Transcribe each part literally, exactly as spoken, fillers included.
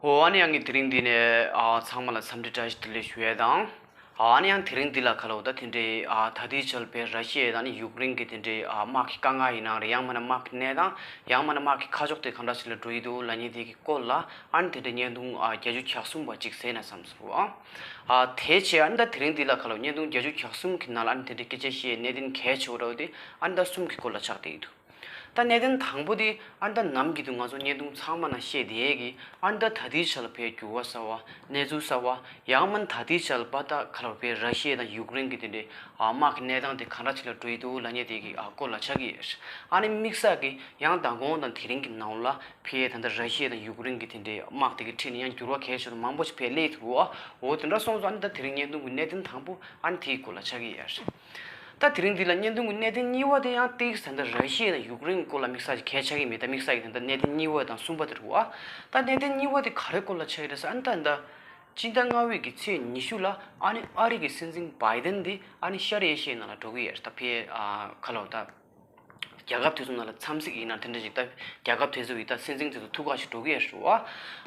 འོ་ཨ་ནི་ཡང་ངས་དེ་རིང་འདི་ནས་ཨ་ཚང་མ་ལ་འཚམས་འདྲི་བཀྲ་ཤིས་བདེ་ལེགས་ཞུ་ཡས་དང་། ཨ་ནི་ཡང་དེ་རིང་འདི་ལ་ཁ་ལོ་ད་དེ་འདྲའི་ཨ་ད་ལྟའི་ཆར་པའི་ར་ཤི་ཡ་དང་ནི་ཡུཀ་རེན་གྱི་དེ་འདྲའི་ཨ་དམག་གི་དཀའ་ངལ་ཡིན་ནའང་རེད། ཡང་མིན་ན་དམག་གི་གནས་སྟངས། ཡང་མིན་ན་དམག་གི་ཁ་ཕྱོགས་དེ་གང་འདྲ་ཞིག་ལ་འགྲོ་ཡི་འདུག་ལབ་མཁན་དེ་གི་སྐོར་ལ་ཨ་ནི་དེ་འདྲའི་བརྙན་ཐུང་ཨ་བརྒྱད་ཅུ་གྱ་གསུམ་པ་ཅིག་གཟིགས་ན་བསམ་སོང་། ཨ་དེ་བྱས་ཨ་ནི་ད་དེ་རིང་འདི་ལ་ཁ་ལོ་བརྙན་ཐུང་བརྒྱད་ཅུ་གྱ་གསུམ་གྱི་ནང་ལ་ཨ་ནི་དེ་འདྲའི་སྐད་ཆ་བཤད་གནད་དོན་གལ་ཆེ་བོ་འདྲ་བོ་དེ་ཨ་ནི་ད་གསུམ་གྱི་སྐོར་ལ་ཆགས་བསྡད་ཀྱི་འདུག་ད་གནད་དོན་དང་པོ་དེ་ཨ་ནི་ད་ནམ་གྱི་འདུག་ང་ཚོ་བརྙན་ཐུང་ཚང་མ་ནང་བཤད་བསྡད་ཡས་ཀྱི་ཨ་ནི་ད་ད་ལྟའི་ཆར་ལ་བས་འགྱུར་བ་གསར་བ། གནས་ཚུལ་གསར་བ། ཡང་མིན་ད་ལྟའི་ཆར་ལ་པ་ད་ག་ལ་བས་ར་ཤི་ཡ་དང་ཡུཀ་རེན་གྱི་དེ་འདྲའི་ཨ་དམག་གི་གནས་སྟངས་དེ་ག་འདྲ་ཅིག་ལ་འགྲོ་ཡི་འདུག་ལབ་མཁན་དེ་གི་ཨ་སྐོར་ལ་ཆགས་ཀྱི་ཡོད། ཨ་ནི་དམིགས་བསལ་གྱི་ཡང་མདང་དགོང་དང་དེ་རིང་གི་ནང་ལ་ཕའི་ད་ལྟ་ར་ཤི་ཡ་དང་ཡུཀ་རེན་གྱི་དེ་འདྲའི་དམག་དེ་གི་ཁྲིད་ནས་ཡང་འགྱུར་བ་གལ་ཆེ་ཤོས་མང་པོ་ཞིག་ཕའི་སླེབས་འདུག་འོ་དེ་འདྲ་སོང་ཙང་ཨ་ནི་ད་དེ་རིང་བརྙན་ཐུང་གི་གནད་དོན་དང་པོ་ཨ་ནི་དེའི་སྐོར་ལ་ཆགས་ཀྱི་ཡོད། ད་དེ་རིང་འདི་ལ་བརྙན་ཐུང་གི་གནད་དོན་གཉིས་པ་དེ་ཡང་ཏིག་ཙམ་ད་ར་ཤི་ཡ་དང་ཡུཀ་རེན་གྱི་སྐོར་ལ་དམིགས་བསལ་གྱི་གལ་ཆགས་ཀྱི་མེད། ད་དམིགས་བསལ་གྱི་ད་ལྟ་གནད་དོན་གཉིས་པ་དང་གསུམ་པ་དེ་རེད་བ། ད་གནད་དོན་གཉིས་པ་དེ་ག་རེ་སྐོར་ལ་ཆགས་ཀྱི་རེད་ཟེར་ཨ་ནི་ད་ད་སྤྱི་ཟླ་ལྔ་པའི་གི་ཚེས་ཉི་ཤུ་ལ་ཨ་ནི་ཨ་རི་གི་སྲིད་འཛིན་བྷའི་ཏན་དེ་ཨ་ནི་ཤར་ཨེ་ཤི་ཡའི་ནང་ལ་འགྲོ་གི་ཡོད་རེད། ད་ཕའི་ཨ་ག་ལ་བ་ད་རྒྱལ་ཁབ་དེ་ཚོ་ནང་ལ་འཚམས་གཟིགས་ཡིན་ན་དེ་འདྲ་ཞིག་ད་རྒྱལ་ཁབ་དེ་ཚོ་ཡི་ད་སྲིད་འཛིན་དེ་ཚོ་ཐུག་ག་ཞིག་འགྲོ་གི་ཡོད་རེད་བ།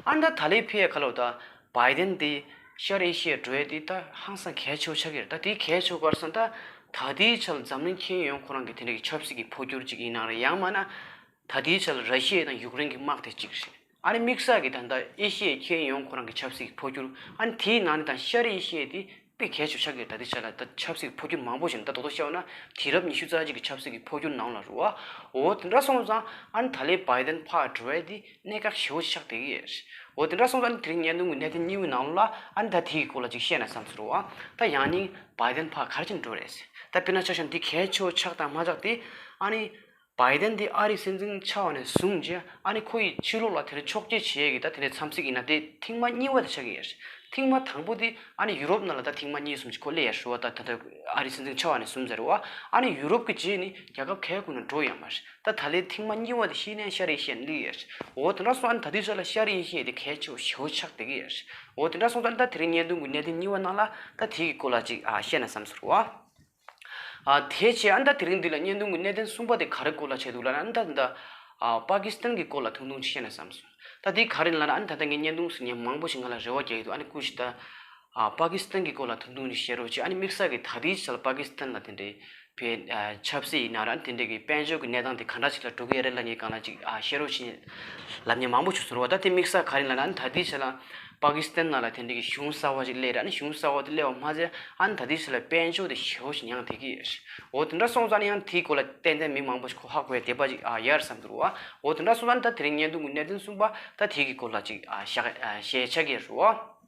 ཨ་ནི་ད་ད་ལོའི་ཕའི་ག་ལ་བ་ད། བྷའི་ཏན་དེ་ཤར་ཨེ་ཤི་ཡ་འགྲོ་ཡ་དེ་ད་ཧང་སང་གལ་ཆེ་བོ་ཆགས་ཀྱི་རེད། ད་དེ་གལ་ཆེ་བོ་ག་རེ་ཟེར་ན་ད་ད་ལྟའི་ཆར་འཛམ་གླིང་ཁྱོན་ཡོངས་ཁོ་རང་གི་དེ་འདྲ་གི་ཆབ་སྲིད་ཀྱི་འཕོ་འགྱུར་ཅིག་ཡིན་ན་རེད། ཡང་མིན་ན་ད་ལྟའི་ཆར་ར་ཤི་ཡ་དང་ཡུཀ་རེན་གྱི་དམག་དེ་གཅིག་རེད། ཨ་ནི་དམིགས་བསལ་གྱི་ད་ལྟ་ཨེ་ཤི་ཡ་ཁྱོན་ཡོངས་ཁོ་རང་གི་ཆབ་སྲིད་ཀྱི་འཕོ་འགྱུར། ཨ་ནི་དེའི་ནང་ནས་ད་ཤར་ཨེ་ཤི་ཡ་དེ་དཔེ་གལ་ཆེ་བོ་ཆགས་ཀྱི་རེད། ད་ལྟའི་ཆར་ལ་ད་ཆབ་སྲིད་ཀྱི་འཕོ་འགྱུར་མང་པོ་ཞིག་ད་དོ་དོ་བཤད་ན་དུས་རབས་ཉི་ཤུ་རྩ་གཅིག་གི་ཆབ་སྲིད་ཀྱི་འཕོ་འགྱུར་ནང་ལ་རེད་བ། འོ་དེ་འདྲ་སོང་ཙང་ཨ་ནི་ད་ལོའི་བྷའི་ཏན་ཕར་འགྲོ་ཡ་དེ་གནད་འགག་ཞེ་པོ་ཆགས་བསྡད་ཀྱི་ཡོད། འོ་དེ་འདྲ་སོང་ཙང་དེ་རིང་བརྙན་ཐུང་གི་གནད་དོན་གཉིས་པའི་ནང་ལ་ཨ་ནི་ད་དེའི་སྐོར་ལ་ཅིག་བཤད་ན་བསམ་ཟེར་བ། ད་ཡང་སྙིང་བྷའི་ཏན་ཕར་ག་རེ་བྱས་ནས་འགྲོ་རེད། ད་དཔེར་ན་ཆ་བཞག་འདི་གལ་ཆེ་བོ་ཆགས་དང་མ་ཆགས་དེ་ཨ་ནི་བྷའི་ཏན་དེ་ཨ་རིའི་སྲིད་འཛིན་ཆགས་པ་ནས་བཟུང་རྗེས་ཨ་ནི་ཁོ་ཡི་ཕྱི་ལོགས་ལ་དེ་འདྲ་ཕྱོགས་བསྐྱོད་བྱེད་ཡས་ཀྱི་ད་དེ་འདྲའི་འཚམས་གཟིགས་ཡིན་ན་དེ་ཐེངས་མ་གཉིས་པ་དེ་ཆགས་ཀྱི་ཡོད། ཐེངས་མ་དང་པོ་དེ་ཨ་ནི་ཡུ་རོབ་ནང་ལ་ད་ཐེངས་མ་གཉིས་གསུམ་ཅིག་ཁོ་སླེབས་ཡ་རེད་བ། ད་ད་ལྟ་ཨ་རིའི་སྲིད་འཛིན་ཆགས་པ་ནས་བཟུང་ཟེར་བ། ཨ་ནི་ཡུ་རོབ་ཀྱི་རྗེས་ནི་རྒྱལ་ཁབ་གང་ཁོ་ན་འགྲོ་ཡོད་མ་རེད། ད་ད་ལོའི་ཐེངས་མ་གཉིས་པ་དེ་ཤི་ནས་ཤར་ཨེ་ཤི་ཡ་ནས་སླེབས་ཡོད་རེད། འོ་དེ་འདྲ་སོང་ཨ་ནི་ད་ལྟའི་ཆར་ལ་ཤར་ཨེ་ཤི་ཡ་དེ་གལ་ཆེ་བོ་ཞེ་པོ་ཆགས་བསྡད་ཀྱི་ཡོད་རེད། འོ་དེ་འདྲ་སོང་ཙང་ད་དེ་རིང་བརྙན་ཐུང་གི་གནད་དོན་གཉིས་པ་ནང་ལ་ད་དེ་གི་སྐོར་ལ་ཅིག་ཨ་བཤད་ན་བསམ་ཟེར་བ། ཨ་དེ་བྱས་ཨ་ནི་ད་དེ་རིང་འདི་ལ་བརྙན་ཐུང་གི་གནད་དོན་གསུམ་པ་དེ་ག་རེ་སྐོར་ལ་བྱས་འདུག་ལབ་ན་ཨ་ནི་ད་འདི་ད་ཨ་པ་ཀི་སི་ཐན་གྱི་སྐོར་ལ་ཐུང་ཐུང་ཅིག་བཤད་ན་བསམ་སོང་། ད་དེ་ག་རེ་ལབ་ན་ཨ་ནི་ད་ལྟ་ངས་བརྙན་ཐུང་ཟེར་མཁན་མང་པོ་ཞིག་ང་ལ་རེ་བ་རྒྱག་གི་འདུག་ཨ་ནི་སྐུ་ཞིག་ད་ཨ་པ་ཀི་སི་ཐན་གྱི་སྐོར་ལ་ཐུང་ཐུང་ཅིག་བཤད་རོགས་བྱེད། ཨ་ནི་དམིགས་བསལ་གྱི་ད་ལྟའི་ཆར་པ་ཀི་སི་ཐན་ལ་དེ་འདྲའི་བའི་ཨ་ཆབ་སྲིད་ཡིན་ན་ར་ཨ་ནི་དེ་འདྲའི་གི་དཔལ་འབྱོར་གྱི་གནས་སྟངས་དེ་ག་འདྲ་ཞིག་ལ་འགྲོ་གི་ཡོད་རེད་ལབ་མཁན་སྒང་ལ་ཅིག་ཨ་བཤད་རོགས་བྱེད་ལབ་མཁན་མང་པོ་བྱུང་སོང་རེད་བ། ད་དེ་དམིགས་བསལ་ག་རེ་ལབ་ན་ཨ་ནི་ད་ལྟའི་ཆར་ལ་པ་ཀི་སི་ཐན་ནང་ལ་དེ་འདྲའི་གི་གཞུང་གསར་བ་ཅིག་སླེབས་རེད། ཨ་ནི་གཞུང་གསར་བ་དེ་སླེབས་པ་མ་ཟད་ཨ་ནི་ད་ལྟའི་ཆར་ལ་དཔལ་འབྱོར་དེ་ཞེ་པོ་ཞིག་ཉམས་བསྡད་ཀྱི་ཡོད་རེད། འོ་དེ་འདྲ་སོང་ཙང་ཨ་ནི་ཡང་དེའི་སྐོར་ལ་ཏན་ཏན་མི་མང་པོ་ཞིག་ཁོ་ཧ་གོ་ཡ་དེ་པ་ཅིག་ཨ་ཡོད་རེད་བསམ་འདུག་བ། འོ་དེ་འདྲ་སོང་ཙང་ཨ་ནི་ད་དེ་རིང་བརྙན་ཐུང་གི་གནད་དོན་གསུམ་པ་ད་དེའི་གི་སྐོར་ལ་ཅིག་ཨ་བཤད་ཨ་བཤད་ཆགས་ཀྱི་ཡོད་རེད་བ།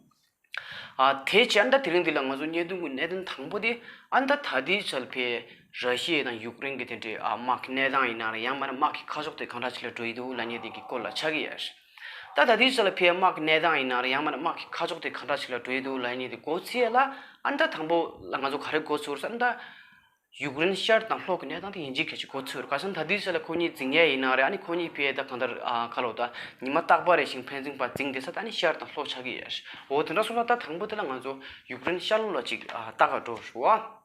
ཨ་དེ་བྱས་ཨ་ནི་ད་དེ་རིང་འདི་ལ་ང་ཚོ་བརྙན་ཐུང་གི་གནད་དོན་དང་པོ་དེ་ཨ་ནི་ད་ད་ལྟའི་ཆར་ཕའི་ར་ཤི་ཡ་དང་ཡུཀ་རེན་གྱི་དེ་འདྲའི་ཨ་དམག་གི་གནས་སྟངས་ཡིན་ན་རེད། ཡང་མིན་ན་དམག་གི་ཁ་ཕྱོགས་དེ་གང་འདྲ་ཞིག་ལ་འགྲོ་ཡི་འདུག་ལབ་མཁན་དེ་གི་སྐོར་ལ་ཆགས་ཀྱི་ཡོད་རེད། ད་ད་ལྟའི་ཆར་ལ་ཕའི་དམག་གི་གནས་སྟངས་ཡིན་ན་རེད། ཡང་མིན་ན་དམག་གི་ཁ་ཕྱོགས་དེ་གང་འདྲ་ཞིག་ལ་འགྲོ་ཡི་འདུག་ལབ་མཁན་དེ་མགོ་ཚོས་ཡ་ལ་ཨ་ནི་ད་དང་པོ་ལ་ང་ཚོ་ག་རེ་མགོ་ཚོས་རེད་ཟེར་ན་ད། ཡུཀ་རེན་ཤར་དང་ལྷོ་གི་གནས་སྟངས་དེ་ཡིན་གཅིག་མིན་གཅིག་མགོ་ཚོས་རེད། ག་རེ་ཟེར་ན་ད་ལྟའི་ཆར་ལ་ཁོ་གཉིས་འཛིང་ཡས་ཡིན་ན་རེད། ཨ་ནི་ཁོ་གཉིས་ཕའི་ད་གང་ལྟར་ཨ་ག་ལབ་དགོས་ད་ཉི་མ་རྟག་པར་རེ་བཞིན་ཕན་ཚུན་བར་འཛིང་བསྡད་ས་ད་ཨ་ནི་ཤར་དང་ལྷོ་ཆགས་ཀྱི་ཡོད་རེད། འོ་དེ་འདྲ་སོང་ཙང་ད་དང་པོ་དེ་ལ་ང་ཚོ་ཡུཀ་རེན་ཤར་ལྷོ་ལ་ཅིག་ཨ་ལྟ་ག་འགྲོ་རེད་བ།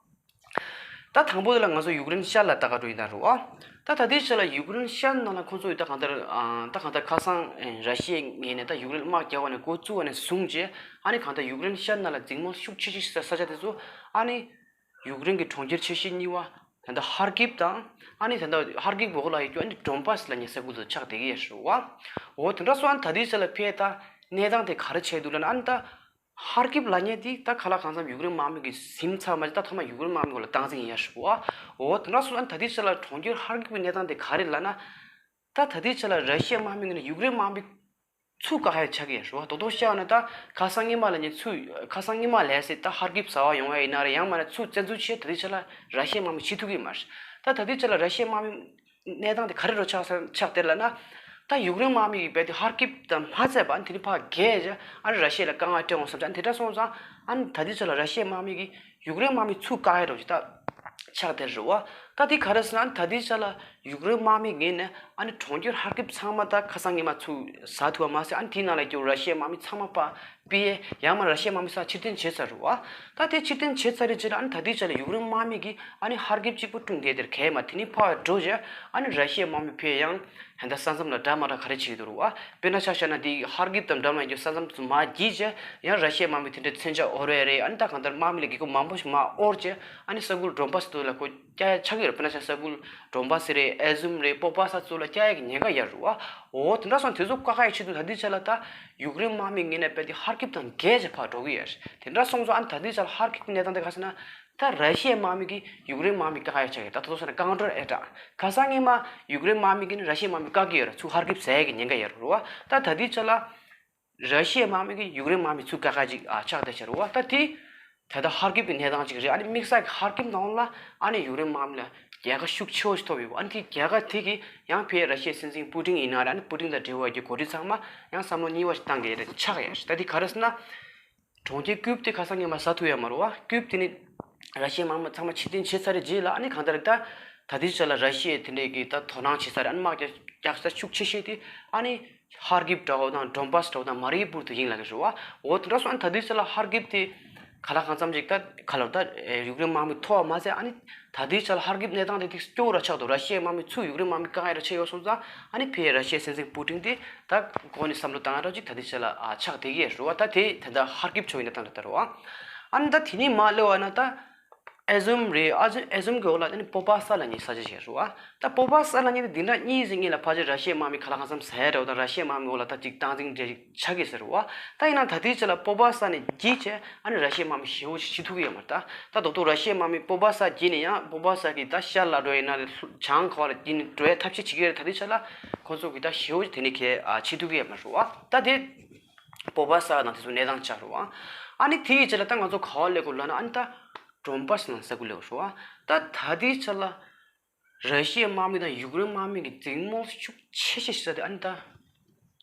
ད་དང་པོ་དེ་ལ་ང་ཚོ་ཡུཀ་རེན་ཤར་ལ་ལྟ་ག་འགྲོ་ཡིན་ད་རེད་བ། ད་ད་ལྟའི་ཆར་ལ་ཡུཀ་རེན་ཤར་ནང་ལ་ཁོ་ཚོ་ཡི་ད་གང་ལྟར་ཨ་ད་གང་ལྟར་ཁ་སང་ཨེ་ར་ཤི་ཡའི་ངོས་ནས་ད་ཡུཀ་རེན་དམག་རྒྱག་པ་ནས་འགོ་བཙུགས་པ་ནས་བཟུང་རྗེས་ཨ་ནི་གང་ལྟར་ཡུཀ་རེན་ཤར་ནང་ལ་འཛིང་མོ་ཤུགས་ཆེ་ཆེ་ཞིག་ས་ས་ཆ་དེ་ཚོ་ཨ་ནི། ཡུཀ་རེན་གྱི་གྲོང་ཁྱེར་ཆེ་ཤོས་གཉིས་པ། ད་ལྟ་ཧར་ཀིབ་དང་། ཨ་ནི་ད་ལྟ་ཧར་ཀིབ་འོག་ལ་ཡོད་རྒྱུ་ཨ་ནི་ཌོན་པཱས་ལབ་མཁན་ས་ཁུལ་དུ་ཆགས་བསྡད་ཀྱི་ཡོད་རེད་བ། འོ་དེ་འདྲ་སོང་ཨ་ནི་ད་ལྟའི་ཆ་ལ་ཕའི་ད་གནས་སྟངས་དེ་ག་རེ་ཆགས་འདུག་ལབ་ན་ཨ་ནི་ད་ཧར་ཀིབ་ལབ་མཁན་དེ་ད་ཁ་ལག་གང་འཚམ་ཡུཀ་རེན་དམག་མི་གིས་ཟིན་ཚར་མ་གཞི་ད་ཐོག་མ་ཡུཀ་རེན་དམག་མི་འོག་ལ་སྟངས་འཛིན་ཡིན་ཡ་རེད་བ། འོ་དེ་འདྲ་སོང་ཨ་ནི་ད་ལྟའི་ཆ་ལ་གྲོང་ཁྱེར་ཧར་ཀིབ་ཀྱི་གནས་སྟངས་དེ་ག་རེ་ལབ་ན། ད་ད་ལྟའི་ཆ་ལ་ར་ཤི་ཡ་དམག་མི་ངོས་ནས་ཡུཀ་རེན་དམག་མི་ཚུར་བཀག་ཡ་ཆགས་ཀྱི་ཡོད་རེད་བ། རྡོག་རྡོག་བཤད་ན་ད་ཁ་སང་ཉི་མ་ལ་ནི་ཚུར་ཁ་སང་ཉི་མ་ལས་ཟེར་ད་ཧར་ཀིབ་ཟ་བ་ཡོང་ཡ་ཡིན་ན་རེད། ཡང་མིན་ན་ཚུར་བཙན་འཛུལ་བྱས་ད་ལྟའི་ཆ་ལ་ར་ཤི་ཡ་དམག་མི་ཕྱིན་ཐུབ་ཀྱི་མ་རེད། ད་ད་ལྟའི་ཆ་ལ་ར་ཤི་ཡ་དམག་མི་གནས་སྟངས་དེ་ག་རེ་རུ་ཆགས་ཆགས་བསྡད་ལབ་ན། ད་ཡུཀ་རེན་དམག་མི་གིས་རྦད་དེ་ཧར་ཀིབ་དང་མ་ཚད་པ་དེ་ནི་ཕར་བརྒལ་བྱས་ཨ་ནི་ར་ཤི་ཡ་ལ་དཀའ་ངལ་སྤྲད་འོང་བསམ་བྱས་ཨ་ནི་དེ་འདྲ་སོང་ཙང་ཨ་ནི་ད་ལྟའི་ཆ་ལ་ར་ཤི་ཡ་དམག་མི་གིས་ཡུཀ་རེན་དམག་མི་ཚུར་བཀག་ཡ་འདྲ་བོ་ཅིག་ད་ཆགས་བསྡད་རེད་བ། ད་དེ་ག་རེ་ཟེར་ན་ད་དེའི་ཆ་ལ་ཡུཀ་རེན་དམག་མི་ངོས་ནས་ཨ་ནི་གྲོང་ཁྱེར་ཧར་ཀིབ་ཚང་མ་ད་ཁ་སང་ཉི་མ་ཚུར་ཟ་ཐུབ་པ་མ་ཟད། ཨ་ནི་དེའི་ནང་ལ་སྐྱོད་ར་ཤི་ཡའི་དམག་མི་ཚང་མ་ཕར་སྤེལ་ཡས་ཡང་མ་ར་ཤི་ཡའི་དམག་མི་ས་ཕྱིར་འཐེན་བྱས་ཚར་རེད་བ། ད་དེ་ཕྱིར་འཐེན་བྱས་ཚར་རེད་ཅེས་ཨ་ནི་ད་ལྟའི་ཆ་ལ་ཡུཀ་རེན་དམག་མི་གིས་ཨ་ནི་ཧར་ཀིབ་གཅིག་པུ་བཀྲོངས་བསྡད་དེར་གས་མ་དེ་ནི་ཕར་འགྲོ་བྱས་ཨ་ནི་ར་ཤི་ཡའི་དམག་མི་ཕར་ཡང་ཧན་ད་ས་མཚམས་ལ་འདྲ་མ་འདྲ་ག་རེ་བྱེད་ཀྱི་འདུག་རེད་བ། དཔེར་ན་ཆ་བཞག་ན་དེ་ཧར་ཀིབ་དང་འདྲ་མ་འགྱོ་ས་མཚམས་སུ་མར་བརྒྱུད་བྱས་ཡང་ར་ཤི་ཡའི་དམག་མི་དེ་འདྲའི་མཚོན་ཆ་དབོར་བས་རེད། ཨ་ནི་ད་གང་ལྟར་དམག་མི་ལ་རྒྱལ་ཁབ་མང་པོ་ཞིག་མར་དབོར་བྱས་ཨ་ནི་ས་ཁུལ་ཌོན་པཱ་སི་དེ་ལ་ཁོ་བསྐྱལ་ཡ་ཆགས་ཀྱི་ཡོད་རེད། དཔེར་ན་ཆ་ས་ཁུལ་ཌོན་པཱ་སི་རེད། ཨེ་ཟུམ་རེད། པོ་པ་ས་ཚོ་ལ་བསྐྱལ་ཡ་གི་ཉེན་ཁ་ཡོད་རེད་བ། འོ་དེ་འདྲ་སོང་དེ་ཚོ་བཀག་ཡ་ཆེད་དུ་ད་ལྟའི་ཆ་ལ་ད་ཡུཀ་རེན་དམག་མི་ངོས་ནས་རྦད་དེ་ཧར་ཀིབ་དང་བརྒལ་བྱས་ཕར་འགྲོ་གི་ཡོད་རེད། དེ་འདྲ་སོང་ཙང་ཨ་ནི་ད་ལྟའི་ཆ་ལ་ཧར་ཀིབ་ཀྱི་གནས་སྟངས་དེ་ག་ཟེར་ན། ད་ར་ཤི་ཡའི་དམག་མི་གིས་ཡུཀ་རེན་དམག་མི་བཀག་ཡ་ཆགས་ཡོད། ད་ད་དུང་ཟེར་ན་ཀའུན་ཊར་ཨེ་ཊེག་ཁ་སང་ཉི་མ་ཡུཀ་རེན་དམག་མི་གིས་ནི་ར་ཤི་ཡའི་དམག་མི་བཀག་གི་ཡོད་རེད། ཚུར་ཧར་ཀིབ་ཟ་ཡ་གི་ཉེན་ཁ་ཡོད་རེད་བ། ད་ད་ལྟའི་ཆ་ལ། ར་ཤི་ཡའི་དམག་མི་གིས་ཡུཀ་རེན་དམག་མི་ཚུར་བཀག་ཁ་ཅིག་ཨ་ཆགས་བསྡད་ཤག་རེད་བ། ད་དེ་ད་ལྟ་ཧར་ཀིབ་ཀྱི་གནས་སྟངས་ཅིག་རེད། ཨ་ནི་དམིགས་བསལ་གྱི་ཧར་ཀིབ་ནང་ལ་ཨ་ནི་ཡུཀ་རེན་དམག་མི་ལ་རྒྱལ་ཁ་ཤུགས་ཆེ་བོ་ཞིག་ཐོབ་ཡོད་བ། ཨ་ནི་དེ་རྒྱལ་ཁ་དེ་གིས་ཡང་ཕར་ར་ཤི་ཡའི་སྲིད་འཛིན་པུ་ཏིན་ཡིན་ན་རེད། ཨ་ནི་པུ་ཏིན་དང་འབྲེལ་བ་ཡོད་འགོ་ཁྲིད་ཚང་མ་ཡང་བསམ་བློ་གཉིས་པ་ཞིག་བཏང་གི་རེད་ཆགས་ཡོད་རེད། ད་དེ་ག་རེ་ཟེར་ན། གྲོང་ཁྱེར་ཀིབ་དེ་ཁ་སང་ཉི་མ་ཟ་ཐུབ་ཡོད་མ་རེད་བ། ཀིབ་དེ་ནི་ར་ཤི་ཡའི་དམག་མི་ཚང་མ་ཕྱིར་འཐེན་བྱས་ཚར་རེད་རྗེས་ལ་ཨ་ནི་གང་ལྟར་ད་ད་ལྟའི་ཆ་ལ་ར་ཤི་ཡས་དེ་འདྲས་ཀྱི་ད་དོ་སྣང་བྱེད་ས་རེད། ཨ་ནི་དམག་རྒྱག་རྒྱག་ས་ཤུགས་ཆེ་ཤོས་དེ་ཨ་ནི་ཧར་ཀིབ་འདྲ་བོ་དང་ཌོན་པཱ་སི་འདྲ་བོ་དང་མ་རི་ཡུ་པུལ་དེ་ཡིན་ལབ་ཀྱི་རེད་བ། འོ་དེ་འདྲ་སོང་ཨ་ནི་ད་ལྟའི་ཆ་ལ་ཧར་ཀིབ་དེ་ག་ལ་གང་འཚམ་ཅིག་ད་ག་ལ་ད་ཡུཀ་རེན་དམག་མི་ཐོབ་པ་མ་ཟད། ཨ་ནི་ད་ལྟའི་ཆ་ལ་ཧར་ཀིབ་གནས་སྟངས་དེ་ཏིག་སྐྱོ་བོ་ར་ཆགས་འདུག་ར་ཤི་ཡའི་དམག་མི་ཚུར་ཡུཀ་རེན་དམག་མི་བཀག་ཡ་ར་ཆགས་ཡོད་སོང་ཙང་ཨ་ནི་ཕར་ར་ཤི་ཡའི་སྲིད་འཛིན་པུ་ཏིན་དེ། ད་གོང་ནས་བསམ་བློ་བཏང་ཡ་འདྲ་ཅིག་ད་ལྟའི་ཆ་ལ་ཨ་ཆགས་བསྡད་ཀྱི་ཡོད་རེད་བ། ད་དེ་ད་ལྟ་ཧར་ཀིབ་ཕྱོགས་ཡིན་ན་ད་ལྟ་ལྟར་བ། ཨ་ནི་ད་དེ་ནས་མར་སླེབས་པ་ན་ད་ཨེ་ཟུམ་རེད། ཨ་ཟུམ་ཨེ་ཟུམ་གྱི་འོག་ལ་ཨ་ནི་པོ་པ་ས་ལབ་མཁན་ས་ཆ་ཞིག་རེད་བ། ད་པོ་པ་ས་ལབ་མཁན་དེ་འདི་འདྲ་གཉིས་ཟིན་གཉིས་ལ་ཕལ་ཆེར་ར་ཤི་ཡའི་དམག་མི་ག་ལ་གང་འཚམ་ཟ་ཡ་འདྲ་བོ་དང་ར་ཤི་ཡའི་དམག་མི་འོག་ལ་ད་ཅིག་སྟངས་འཛིན་འདྲ་ཅིག་ཆགས་ཀྱི་ཟེར་བ། ད་ཡིན་ན་ད་ལྟའི་ཆ་ལ་པོ་པ་ས་ནས་བརྒྱུད་བྱས་ཨ་ནི་ར་ཤི་ཡའི་དམག་མི་ཞེ་པོ་ཞིག་ཤི་ཐུབ་ཀྱི་ཡོད་མ་རེད། ད་ད་དོག་དོག་ར་ཤི་ཡའི་དམག་མི་པོ་པ་ས་བརྒྱུད་ནས་ཡང་པོ་པ་ས་གི་ད་ཤར་ལ་འགྲོ་ཡིན་ན་རེད། བྱང་ཁ་བ་ལ་བརྒྱུད་ནས་འགྲོ་ཡའི་ཐབས་ཤེས་བྱེད་ཀྱི་ཡོད་རེད། ད་ལྟའི་ཆ་ལ་ཁོང་ཚོ་གི་ད་ཞེ་པོ་དེ་ནས་གས་ཨ་ཤི་ཐུབ་ཀྱི་ཡོད་མ་རེད་བ། ད་དེ་པོ་པ་ས་ནང་དེ་ཚོ་གནས་སྟངས་ཆགས་རེད་བ། ཨ་ནི་དེ་ཡི་རྗེས་ལ་ད་ང་ཚོ་ག་བ་སླེབས་དགོས་ལབ་ན་ཨ་ནི་ད་ཌོན་པཱ་སི་ནང་ས་ཁུལ་སླེབས་དགོས་རེད་བ། ད་ད་ལྟའི་ཆ་ལ། ར་ཤི་ཡའི་དམག་མི་དང་ཡུཀ་རེན་དམག་མི་གི་འཛིང་མོ་ཤུགས་ཆེ་ཤོས་ཤིག་ས་དེ་ཨ་ནི་ད་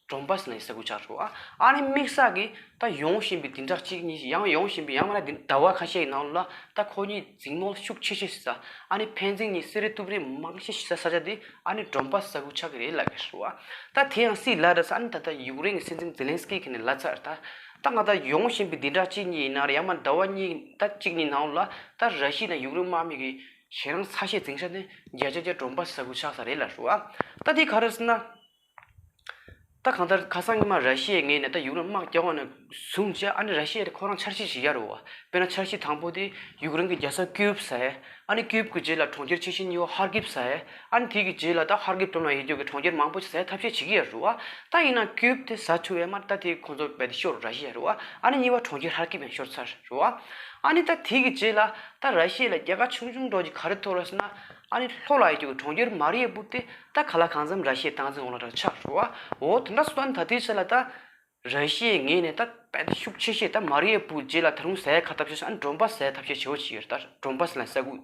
ཌོན་པཱ་སི་ནང་ས་ཁུལ་ཆགས་འགྲོ་བ། ཨ་ནི་དམིགས་བསལ་གྱི་ད་ཡོང་བཞིན་པའི་བདུན་ཕྲག་གཅིག་གཉིས་ཤིག་ཡང་ཡོང་བཞིན་པའི་ཡང་མིན་ན་ཟླ་བ་ཁ་ཤས་ཀྱི་ནང་ལ་ད་ཁོ་གཉིས་འཛིང་མོ་ཤུགས་ཆེ་ཤོས་ཤིག་ས། ཨ་ནི་ཕན་ཚུན་གཉིས་བསད་རེས་གཏུབ་རེས་མང་ཤོས་ཤིག་ས་ས་ཆ་དེ་ཨ་ནི་ཌོན་པཱ་སི་ས་ཁུལ་ཆགས་ཀྱི་རེད་ལབ་ཀྱི་རེད་བ། ད་དེ་ཡང་སྲིད་ལ་རེད་ས། ཨ་ནི་ད་ལྟ་ཡུཀ་རེན་གྱི་སྲིད་འཛིན་ཛེ་ལན་སི་ཀི་གིས་ནི་ལབ་ཚར། ད་ད་ང་ད་ཡོང་བཞིན་པའི་བདུན་ཕྲག་གཅིག་གཉིས་ཡིན་ན་རེད། ཡང་མིན་ན་ཟླ་བ་གཉིས་ད་གཅིག་གཉིས་ནང་ལ་ད་ར་ཤི་ཡ་དང་ཡུཀ་རེན་དམག་མི་གི་ཞེ་སྡང་ཚ་ཤས་འཛིང་ས་དེ་བརྒྱ་ཆ་བརྒྱ་ཌོན་པཱ་སི་ས་ཁུལ་ཆགས་ས་རེད་ལབ་རེད་བ། ད་དེ་ག་རེ་ཟེར་ན། ད་གང་ལྟར་ཁ་སང་ཉི་མ་ར་ཤི་ཡའི་ངོས་ནས་ད་ཡུཀ་རེན་དམག་རྒྱག་པ་ནས་བཟུང་བྱས་ཨ་ནི་ར་ཤི་ཡ་དེ་ཁོ་རང་འཆར་གཞི་ཞིག་ཡོད་རེད་བ། དཔེར་ན་འཆར་གཞི་དང་པོ་དེ་ཡུཀ་རེན་གྱི་རྒྱལ་ས་ཀིབ་ཟེར། ཨ་ནི་ཀིབ་ཀྱི་རྗེས་ལ་གྲོང་ཁྱེར་ཆེ་ཤོས་གཉིས་པ་ཧར་ཀིབ་ཟེར། ཨ་ནི་དེ་གི་རྗེས་ལ་ད་ཧར་ཀིབ་འགྲམ་ལ་ཡོད་རྒྱུ་གི་གྲོང་ཁྱེར་མང་པོ་ཞིག་ཟ་ཐབས་ཤེས་བྱེད་ཀྱི་ཡོད་རེད་བ། ད་ཡིན་ན་ཀིབ་དེ་ཟ་ཐུབ་ཡོད་མ་རེད། ད་དེ་ཁོ་ཚོ་རྦད་དེ་ཤོར་ར་ཤི་ཡ་རེད་བ། ཨ་ནི་གཉིས་པ་གྲོང་ཁྱེར་ཧར་ཀིབ་ཡང་ཤོར་ཚར་རེད་བ། ཨ་ནི་ད་དེ་གི་རྗེས་ལ་ད་ར་ཤི་ཡ་ལ་རྒྱལ་ཁ་ཆུང་ཆུང་འདྲ་བོ་ཅིག་ག་རེ་ཐོབ་རེད་ཟེར་ན། ཨ་ནི་ལྷོ་ལ་ཡོད་རྒྱུ་གི་གྲོང་ཁྱེར་མ་རི་ཡུ་པུལ་དེ་ད་ག་ལ་གང་འཚམ་ར་ཤི་ཡའི་སྟངས་འཛིན་འོག་ལ་ད་ཆགས་རེད་བ། འོ་དེ་འདྲ་སོང་ཙང་ད་ལྟའི་ཆ་ལ་ད་ར་ཤི་ཡའི་ངོས་ནས་ད་དཔེ་ཤུགས་ཆེ་ཤོས་ད་མ་རི་ཡུ་པུལ་རྗེས་ལ་ད་རུང་ཟ་ཡ་ག་ཐབས་ཤེས་ཨ་ནི་ཌོན་པཱ་སི་ཟ་ཡ་ཐབས་ཤེས་བྱེད་འོ་ཅིག་ཡོད་རེད། ད་ཌོན་པཱ་སི་ལ་ས་ཁུལ་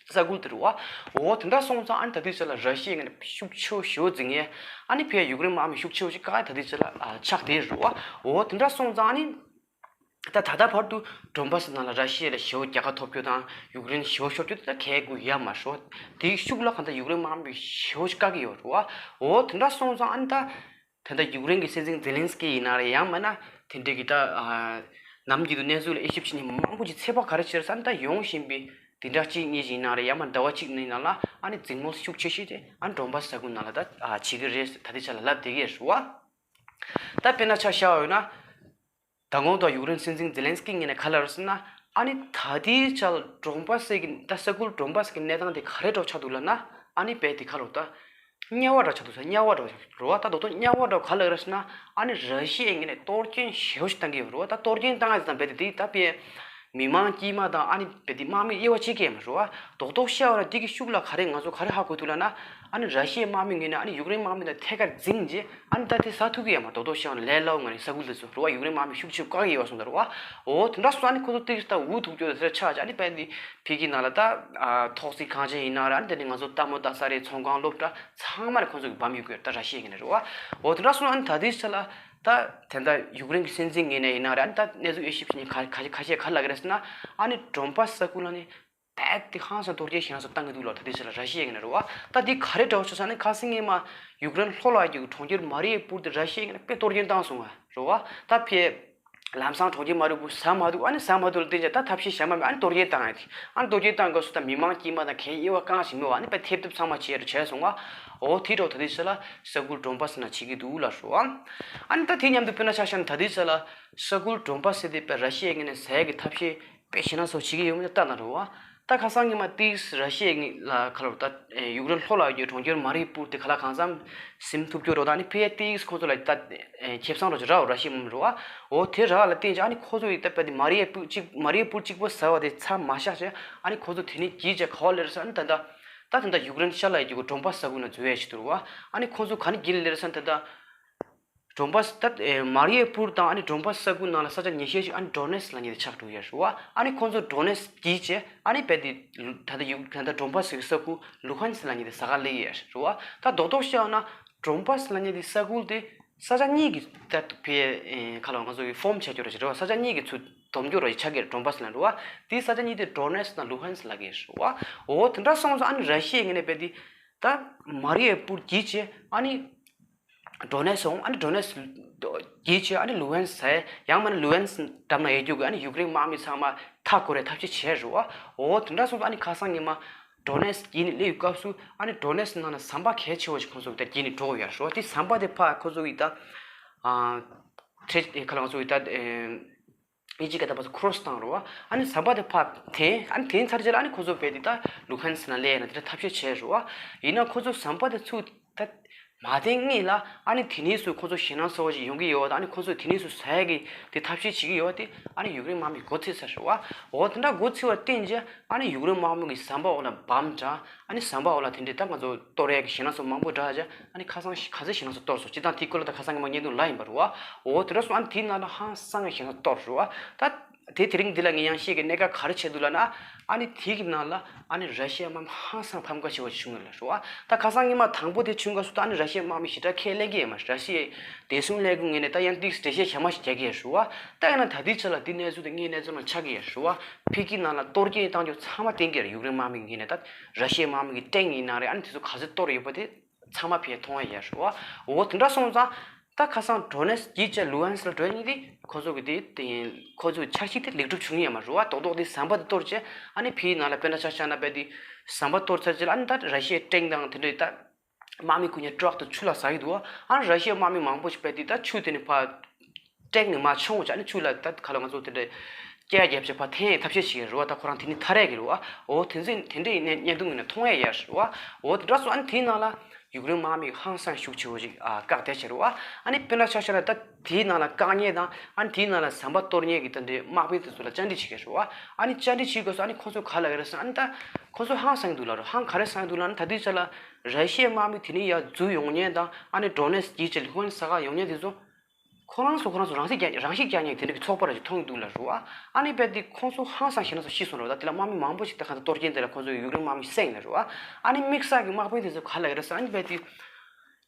ས་ཁུལ་དེ་རེད་བ། འོ་དེ་འདྲ་སོང་ཙང་ཨ་ནི་ད་ལྟའི་ཆ་ལ་ར་ཤི་ཡའི་ངོས་ནས་ཤུགས་ཆེ་བོ་ཞེ་པོ་འཛིང་ཡས། ཨ་ནི་ཕར་ཡུཀ་རེན་དམག་མི་ཤུགས་ཆེ་བོ་ཞིག་བཀག་ཡས་ད་ལྟའི་ཆ་ལ་ཆགས་བསྡད་རེད་བ། འོ་དེ་འདྲ་སོང་ཙང་ཨ་ནི། ད་ད་ལྟ་བར་དུ་ཌོན་པཱ་སི་ནང་ལ་ར་ཤི་ཡ་ལ་ཞེ་པོ་རྒྱལ་ཁ་ཐོབ་རྒྱུ་དང་ཡུཀ་རེན་ཞེ་པོ་ཤོར་རྒྱུ་དེ་ད་གལ་དགོས་ཡ་མ་རེད། དེའི་ཤུགས་ལ་གང་ལྟར་ཡུཀ་རེན་དམག་མི་ཞེ་པོ་ཞིག་བཀག་གི་ཡོད་རེད་བ། འོ་དེ་འདྲ་སོང་ཙང་ཨ་ནི་ད་ད་ལྟ་ཡུཀ་རེན་གྱི་སྲིད་འཛིན་ཛེ་ལན་སི་ཀི་ཡིན་ན་རེད། ཡང་མིན་ན་དེ་འདྲའི་གི་ད་ནམ་རྒྱུན་དུ་གནས་ཚུལ་ལ་དབྱེ་ཞིབ་བྱེད་མཁན་མང་པོ་ཅིག་ཚོད་དཔག་ག་རེ་བྱས་རེད་ཟེར་ན། ད་ཡོང་བཞིན་པའི་བདུན་ཕྲག་གཅིག་གཉིས་ཤིག་ཡིན་ན་རེད། ཡང་མིན་ཟླ་བ་གཅིག་གཉིས་ནང་ལ་ཨ་ནི་འཛིང་མོ་ཤུགས་ཆེ་ཤོས་དེ་ཨ་ནི་ཌོན་པཱ་སི་ས་ཁུལ་ནང་ལ་ད་བྱེད་ཀྱི་རེད་ཟེར་ད་ལྟའི་ཆ་ལ་ལབ་བསྡད་ཀྱི་ཡོད་རེད་བ། ད་དཔེར་ན་ཆ་བཞག་པ་ཡིན་ན། མདང་དགོང་དག་ཡུཀ་རེན་སྲིད་འཛིན་ཛེ་ལན་སི་ཀི་ངོས་ནས་ག་ལབ་རེད་ཟེར་ན། ཨ་ནི་ད་ལྟའི་ཆར་ཌོན་པཱ་སི་གི་ད་ས་ཁུལ་ཌོན་པཱ་སི་གི་གནས་སྟངས་དེ་ག་རེ་འདྲ་ཆགས་འདུག་ལབ་ན། ཨ་ནི་དཔེ་དེ་ག་རེ་ད་དམྱལ་བ་འདྲ་ཆགས་འདུག་ས། དམྱལ་བ་འདྲ་རེད་བ། ད་དོ་དོ་དམྱལ་བ་འདྲ་ག་ལབ་རེད་ཟེར་ན། ཨ་ནི་ར་ཤི་ཡའི་ངོས་ནས་གཏོར་སྐྱོན་ཞེ་པོ་ཞིག་བཏང་གི་ཡོད་རེད་བ། ད་གཏོར་སྐྱོན་བཏང་ཡ་ཙམ་དཔེ་དེ་དེ་ད་དཔེ་མི་མང་དཀྱུས་མ་དང་ཨ་ནི་དཔེ་དེ་དམག་མི་དབྱེ་བ་ཕྱེ་གི་ཡོད་མ་རེད་བ། རྡོག་རྡོག་བཤད་པ་ན་འདི་གི་ཤུགས་ལ་ག་རེ་ང་ཚོ་ག་རེ་ཧ་གོ་ཐུབ་ལབ་ན། ཨ་ནི་ར་ཤི་ཡའི་དམག་མི་ངོས་ནས་ཨ་ནི་ཡུཀ་རེན་དམག་མི་དང་ཐད་ཀར་འཛིང་རྗེས་ཨ་ནི་ད་དེ་ཟ་ཐུབ་ཀྱི་ཡོད་མ་རེད། རྡོག་རྡོག་བཤད་པ་ན་ལས་སླ་བོ་ངང་ནས་ས་ཁུལ་དེ་ཚོ་རེད་བ། ཡུཀ་རེན་དམག་མི་ཤུགས་ཆེ་བཀག་གི་ཡོད་པ་སོང་ད་རེད་བ། འོ་དེ་འདྲ་སོང་ཨ་ནི་ཁོ་ཚོ་ཏིག་ད་འུ་ཐུག་རྒྱུ་དེ་ཆགས་ཀྱི། ཨ་ནི་དཔེ་འདི་ཕ་གི་ནང་ལ་ད་ཐོག་བརྩེགས་ཁང་ཆེན་ཡིན་ན་རེད། ཨ་ནི་དེ་ནི་ང་ཚོ་ལྟད་མོ་ལྟ་ས་རེད། ཚོང་ཁང་སློབ་གྲྭ་ཚང་མ་ལ་ཁོ་ཚོ་གི་བམ་གཡུག་གི་ཡོད་རེད། ད་ར་ཤི་ཡའི་ངོས་ནས་རེད་བ། འོ་དེ་འདྲ་སོང་ཨ་ནི་ད་དེ་ཆ་ལ་ད་དེ་འདྲ་ཡུཀ་རེན་གྱི་སྲིད་འཛིན་ངོས་ནས་ཡིན་ན་རེད། ཨ་ནི་ད་གནས་ཚུལ་དབྱེ་ཞིབ་བྱེད་མཁན་ཁ་ཁ་ཁ་ཤས་ག་ལབ་ཀྱི་རེད་ཟེར་ན། ཨ་ནི་ཌོན་པཱ་སི་ས་ཁུལ་ལ་ནི། རྦད་དེ་ཧང་སང་གཏོར་སྐྱོན་ཞེ་ན་སོ་བཏང་གི་འདུག་ལ། ད་དེ་ཚོ་ལ་ར་ཤི་ཡའི་ངོས་ནས་རེད་བ། ད་དེ་ག་རེ་འདྲ་བོ་ཆགས་ས་ནི། ཁ་སང་སྔོན་མ་ཡུཀ་རེན་ལྷོ་ལ་ཡོད་གྲོང་ཁྱེར་མ་རི་ཡུ་པུལ་དེ་ར་ཤི་ཡའི་ངོས་ནས་དཔེ་གཏོར་སྐྱོན་བཏང་སོང་བ་རེད་བ། ད་ཕེ་ལམ་སང་གྲོང་ཁྱེར་མ་རི་ཡུ་པུལ་ཟ་མ་འདུག་ཨ་ནི་ཟ་མ་འདུག་ལ་བརྟེན་བྱས་ད་ཐབས་ཤེས་གཞན་མ་མེད། ཨ་ནི་གཏོར་སྐྱོན་བཏང་ཡ་དེ། ཨ་ནི་གཏོར་སྐྱོན་བཏང་དགོས་སུ་ད་མི་མང་དཀྱུས་མ་དང་གན་དབྱེ་བ་གང་ཞིག་མེད་བ། ཨ་ནི་དཔེ་ཐེབས་གཏུབ་ཚང་མ་བྱས་རུ་བྱས་སོང་བ། འོ་དེ་འདྲ་བོ་ད་དེ་ཚོ་ལ་ས་ཁུལ་ཌོན་པཱ་སི་ནང་བྱེད་ཀྱི་འདུག་ལ་རེད་བ། ཨ་ནི་ད་དེ་མཉམ་དུ་དཔེར་ན་ཆ་བཞག་ན་ད་དེ་ཚོ་ལ་ས་ཁུལ་ཌོན་པཱ་སི་དེ་དཔེ་ར་ཤི་ཡའི་ངོས་ནས་ཟ་ཡ་གི་ཐབས་ཤེས་དཔེ་ཞེ་ན་སོ་བྱེད་ཀྱི་ཡོད་མེད་ལྟ་ན་རེད་བ། ད་ཁ་སང་ཉི་མ་ཏིས་ར་ཤི་ཡའི་ལ་ཁ་ལོ་ད་ཡུཀ་རེན་ལྷོ་ལ་ཡོད་གྲོང་ཁྱེར་མ་རི་ཡུ་པུལ་དེ་ག་ལ་གང་འཚམ་ཟིན་ཐུབ་རྒྱུ་རོ། ད་ནི་ཕི་ཡ་ཏིས་ཁོ་ཚོ་ལ་ད་ཁེ་བཟང་རོ་ཅི་ར་བ་ར་ཤི་མུམ་རོ་བ། འོ་དེ་ར་ལ་བརྟེན་ཅི་ཨ་ནི་ཁོ་ཚོ་ཡི་ད་པ་དེ་མ་རི་ཡུ་པུལ་གཅིག་མ་རི་ཡུ་པུལ་གཅིག་པོ་ཟ་བ་དེ་ཚ་མ་བཞག་ཅི་ཨ་ནི་ཁོ་ཚོ་དེ་ནི་གྱིས་ཅི་ག་བ་ལེར་ས་ཨ་ནི་ད་ད་ད་ད་ད་ཡུཀ་རེན་ཤར་ལ་ཡོད་གྲོང་པ་ས་ཁུལ་ན་འཛུལ་ཡ་ཞིག་འདུག་བ། ཨ་ནི་ཁོ་ཚོ་ག་ནི་གྱིས་ལེར་ས་ད་ད། ཌོན་པཱ་སི་ད་ཨེ་མ་རི་ཡུ་པུལ་དང་ཨ་ནི་ཌོན་པཱ་སི་ས་ཁུལ་ནང་ལ་ས་ཆ་ཉེ་ཤོས་ཤིག་ཨ་ནི་ཌོ་ནེ་སི་ལབ་མཁན་དེ་ཆགས་འགྲོ་ཡོད་རེད་བ། ཨ་ནི་ཁོང་ཚོ་ཌོ་ནེ་སི་གྱིས་བྱས་ཨ་ནི་རྦད་དེ་ད་ལྟ་ཡུ་ད་ལྟ་ཌོན་པཱ་སི་གི་ས་ཁུལ་ལུ་ཧན་སི་ལབ་མཁན་དེ་ཟ་ག་སླེབས་ཡོད་རེད་བ། ད་རྡོག་རྡོག་བཤད་ཡོང་ན་ཌོན་པཱ་སི་ལབ་མཁན་དེ་ས་ཁུལ་དེ་ས་ཆ་གཉིས་ཀྱི་ད་ཕེ་ཁ་ལོ་ང་ཚོ་གི་ཕོམ་བྱ་རྒྱུ་རེད་བ། ས་ཆ་གཉིས་ཀྱི་ཚུར་སྡོམ་རྒྱུ་རེད་ཆགས་ཀྱི་རེད། ཌོན་པཱ་སི་ལབ་རེད་བ། དེའི་ས་ཆ་གཉིས་དེ་ཌོ་ནེ་སི་དང་ལུ་ཧན་སི་ལབ་ཀྱི་རེད་བ། འོ་དེ་འདྲ་སོང་ཙང་ཨ་ནི་ར་ཤི་ཡའི་ངོས་ནས་རྦད་དེ་ད་མ་རི་ཡུ་པུལ་གྱིས་བྱས་ཨ་ནི། ཌོ་ནེ་སི་སོང་། ཨ་ནི་ཌོ་ནེ་སི་གྱིས་བྱས་ཨ་ནི་ལུ་ཧན་སི་ཟ་ཡ། ཡང་མིན་ན་ལུ་ཧན་སི་འགྲམ་ན་ཡོད་རྒྱུ་གི་ཨ་ནི་ཡུཀ་རེན་དམག་མི་ཚང་མ་མཐའ་བསྐོར་བའི་ཐབས་ཤེས་བྱས་རེད་བ། འོ་དེ་འདྲ་སོང་ཙང་ཨ་ནི་ཁ་སང་ཉི་མ་ཌོ་ནེ་སི་གྱིས་ནས་སླེབས་ཡོད་སྐབས་སུ་ཨ་ནི་ཌོ་ནེ་སི་ནང་ན་ཟམ་པ་གལ་ཆེ་བ་ཞིག་ཁོང་ཚོ་གི་ད་གྱིས་ནས་འགྲོ་གི་ཡོད་རེད་བ། དེ་ཟམ་པ་དེ་ཕར་ཁོང་ཚོ་གི་ད་ཨ་ཁྲེ་ཁ་ལ་ང་ཚོ་གི་ད་ཨེ། ཨི་ཇི་སྐད་དང་ཕར་ཚུར་ཁོ་རོ་སི་བཏང་རོ་བ། ཨ་ནི་ཟམ་པ་དེ་ཕར་འཐེན། ཨ་ནི་འཐེན་ཚར་རྗེས་ལ་ཨ་ནི་ཁོ་ཚོ་རྦད་དེ་ད་ལུ་ཧན་སི་ནང་སླེབས་ཡ་ན་དེ་འདྲ་ཐབས་ཤེས་བྱས་རོ་བ། ཡིན་ན་ཁོ་ཚོ་ཟམ་པ་དེ་ཚུར་ད་མ་འཐེན་སྔོན་ལ་ཨ་ནི་དེ་ནས་སུ་ཁོ་ཚོ་ཞེད་སྣང་ཚ་བོ་ཞིག་ཡོང་གི་ཡོད་བ་དང་། ཨ་ནི་ཁོ་ཚོ་དེ་ནས་སུ་ཟ་ཡ་གི་དེ་ཐབས་ཤེས་བྱེད་ཀྱི་ཡོད་བ། དེ་ཨ་ནི་ཡུཀ་རེན་དམག་མི་མགོ་ཚོས་ཚར་རོ་བ། འོ་དེ་འདྲ་མགོ་ཚོས་པར་བརྟེན་རྗེས་ཨ་ནི་ཡུཀ་རེན་དམག་མི་གི་ཟམ་པ་འོག་ལ་བམ་དྲངས། ཨ་ནི་ཟམ་པ་འོག་ལ་དེ་འདྲའི་ད་ང་ཚོ་གཏོར་ཡ་གི་ཞེད་སྣང་ཚ་བོ་མང་པོ་དྲངས་རྗེས། ཨ་ནི་ཁ་སང་ཤི་ག་ཚོད་ཞེད་སྣང་ཚ་གཏོར་སོང་ཅི་དང་དེའི་སྐོར་ལ་ད་ཁ་སང་ཉི་མ་བརྙན་ཐུང་ལ་ཡིན་པ་རེད་བ། འོ་དེ་འདྲ་སོང་། ཨ་ནི་དེའི་ནང་ལ་ཧང་སང་ངེ་ཞེད་སྣང་གཏོར་རེད་བ། ད་དེ་དེ་རིང་འདི་ལ་ངས་ཡང་ཤེས་ཀྱི་གནད་འགག་ག་རེ་བྱས་འདུག་ལབ་ན། ཨ་ནི་དེ་གི་ནང་ལ་ཨ་ནི་ར་ཤི་ཡ་དམག་མི་ཧང་སང་ཕམ་ཁ་ཆེ་བ་ཞིག་བྱུང་ཡོད་ལ་རེད་བ། ད་ཁ་སང་ཉི་མ་དང་པོ་དེ་བྱུང་སྐབས་སུ་ད་ཨ་ནི་ར་ཤི་ཡ་དམག་མི་ཞེ་དྲག་ཁས་ལེན་གྱི་ཡོད་མ་རེད། ར་ཤི་ཡའི་བདེ་སྲུང་ལས་ཁུངས་ངོས་ནས་ད་ཡང་ཏིག་འགྲེལ་བཤད་གཞན་མ་ཞིག་རྒྱག་གི་ཡོད་རེད་བ། ད་ཡིན་ན་ད་ལྟའི་ཆ་ལ་འདི་གནས་ཚུལ་དེ་ངའི་གནས་ཚུལ་ནང་ཆགས་ཀྱི་ཡོད་རེད་བ། ཕ་གི་ནང་ལ་གཏོར་སྐྱོན་བཏང་རྒྱུ་ཚང་མ་བསྟན་གྱི་རེད། ཡུཀ་རེན་དམག་མི་གི་ངོས་ནས་ད་ར་ཤི་ཡའི་དམག་མི་གི་ཊེང་ཡིན་ན་རེད། ཨ་ནི་དེ་ཚོ་ག་ཚོད་གཏོར་ཡོད་པ་དེ་ཚང་མ་ཕར་མཐོང་ཡ་ཡོད་རེད་བ། འོ་དེ་འདྲ་སོང་ཙང་ད་ཁ་སང་ཌོ་ནེ་སི་གྱིས་བྱས་ལུ་ཧན་སི་ལ་འགྲོ་ཡ་གཉིས་དེ་ཁོ་ཚོ་གི་དེ་དེ་ཁོ་ཚོའི་འཆར་གཞི་དེ་ལེགས་གྲུབ་བྱུང་ཡོད་མ་རེད་བ། རྡོག་རྡོག་དེ་ཟམ་པ་དེ་གཏོར་བྱས་ཨ་ནི་ཕ་གི་ནང་ལ་དཔེར་ན་ཆ་བཞག་ན་རྦད་དེ་ཟམ་པ་གཏོར་ཚར་རྗེས་ལ་ཨ་ནི་ད་ར་ཤི་ཡའི་ཊེང་དང་དེ་འདྲའི་ད་དམག་མི་ཀུན་ཉེ་ཊྲག་ཏུ་ཆུ་ལ་ཟག་གི་འདུག་བ། ཨ་ནི་ར་ཤི་ཡའི་དམག་མི་མང་པོ་ཞིག་རྦད་དེ་ད་ཆུ་དེ་ནས་ཕར་ཊེང་ནས་མར་མཆོང་བྱས་ཨ་ནི་ཆུ་ལ་ད་ག་ལ་ང་ཚོ་དེ་འདྲའི་སྐྱེལ་རྒྱབ་བྱས་ཕར་འཐེན་ཐབས་ཤེས་བྱེད་ཀྱི་རེད་བ། ད་ཁོ་རང་དེ་ནི་ཐར་ཡ་གི་རེད་བ། འོ་དེ་ཚོ་དེ་འདྲའི་བརྙན་བརྙན་ཐུང་ངོས་ནས་མཐོང་ཡ་ཡོད་རེད་བ། འོ་དེ་འདྲ་སོང་། ཨ་ནི་དེའི་ནང་ལ་ཡུཀ་རེན་དམག་མི་ཧང་སང་ཤུགས་ཆེ་བོ་ཞིག་ཨ་བཀག་སྡད་བྱས་རེད་བ། ཨ་ནི་དཔེར་ན་ཆ་བཞག་ན་ད་དེའི་ནང་ལ་བཀག་ཉེན་དང་ཨ་ནི་དེའི་ནང་ལ་ཟམ་པ་གཏོར་ཉེན་གྱི་ད་འདྲའི་དམག་དཔོན་དེ་ཚོ་ལ་བཅར་འདྲི་བྱེད་ཀྱི་རེད་བ། ཨ་ནི་བཅར་འདྲི་བྱེད་དགོས་སོང་། ཨ་ནི་ཁོ་ཚོ་ག་ལབ་ཀྱི་རེད་ཟེར་ན། ཨ་ནི་ད་ཁོ་ཚོ་ཧང་སང་གི་འདུག་ལབ་རེད། ཧང་ག་རེ་སང་གི་འདུག་ལབ་ན། ད་དེའི་ཆ་ལ་ར་ཤི་ཡའི་དམག་མི་དེ་ནས་ཡར་འཛུལ་ཡོང་ཉེན་དང་ཨ་ནི་ཌོ་ནེ་སི་གྱིས་བྱས་ལུ་ཧན་སི་ཟ་ག་ཡོང་ཉེན་དེ་ཚོ་ཁོ་རང་ཚོ་ཁོ་རང་ཚོ་རང་སྲེག་རྒྱག་རང་ཤི་རྒྱག་ཉེན་དེ་འདྲ་གི་ཚོགས་པ་ར་ཅིག་མཐོང་གི་འདུག་ལབ་རེད་བ། ཨ་ནི་རྦད་དེ་ཁོང་ཚོ་ཧང་སང་ཞེད་སྣང་ཚ་ཤི་སོང་རེད་བ། ད་དེ་ལ་དམག་མི་མང་པོ་ཞིག་ད་གང་ལྟར་གཏོར་སྐྱོན་དེ་ལ་ཁོང་ཚོ་ཡུཀ་རེན་དམག་མི་བསད་ཡིན་ལབ་རེད་བ། ཨ་ནི་དམིགས་བསལ་གྱི་དམག་དཔོན་དེ་ཚོ་ག་ལབ་ཀྱི་རེད་ཟེར་ན། ཨ་ནི་རྦད་དེ་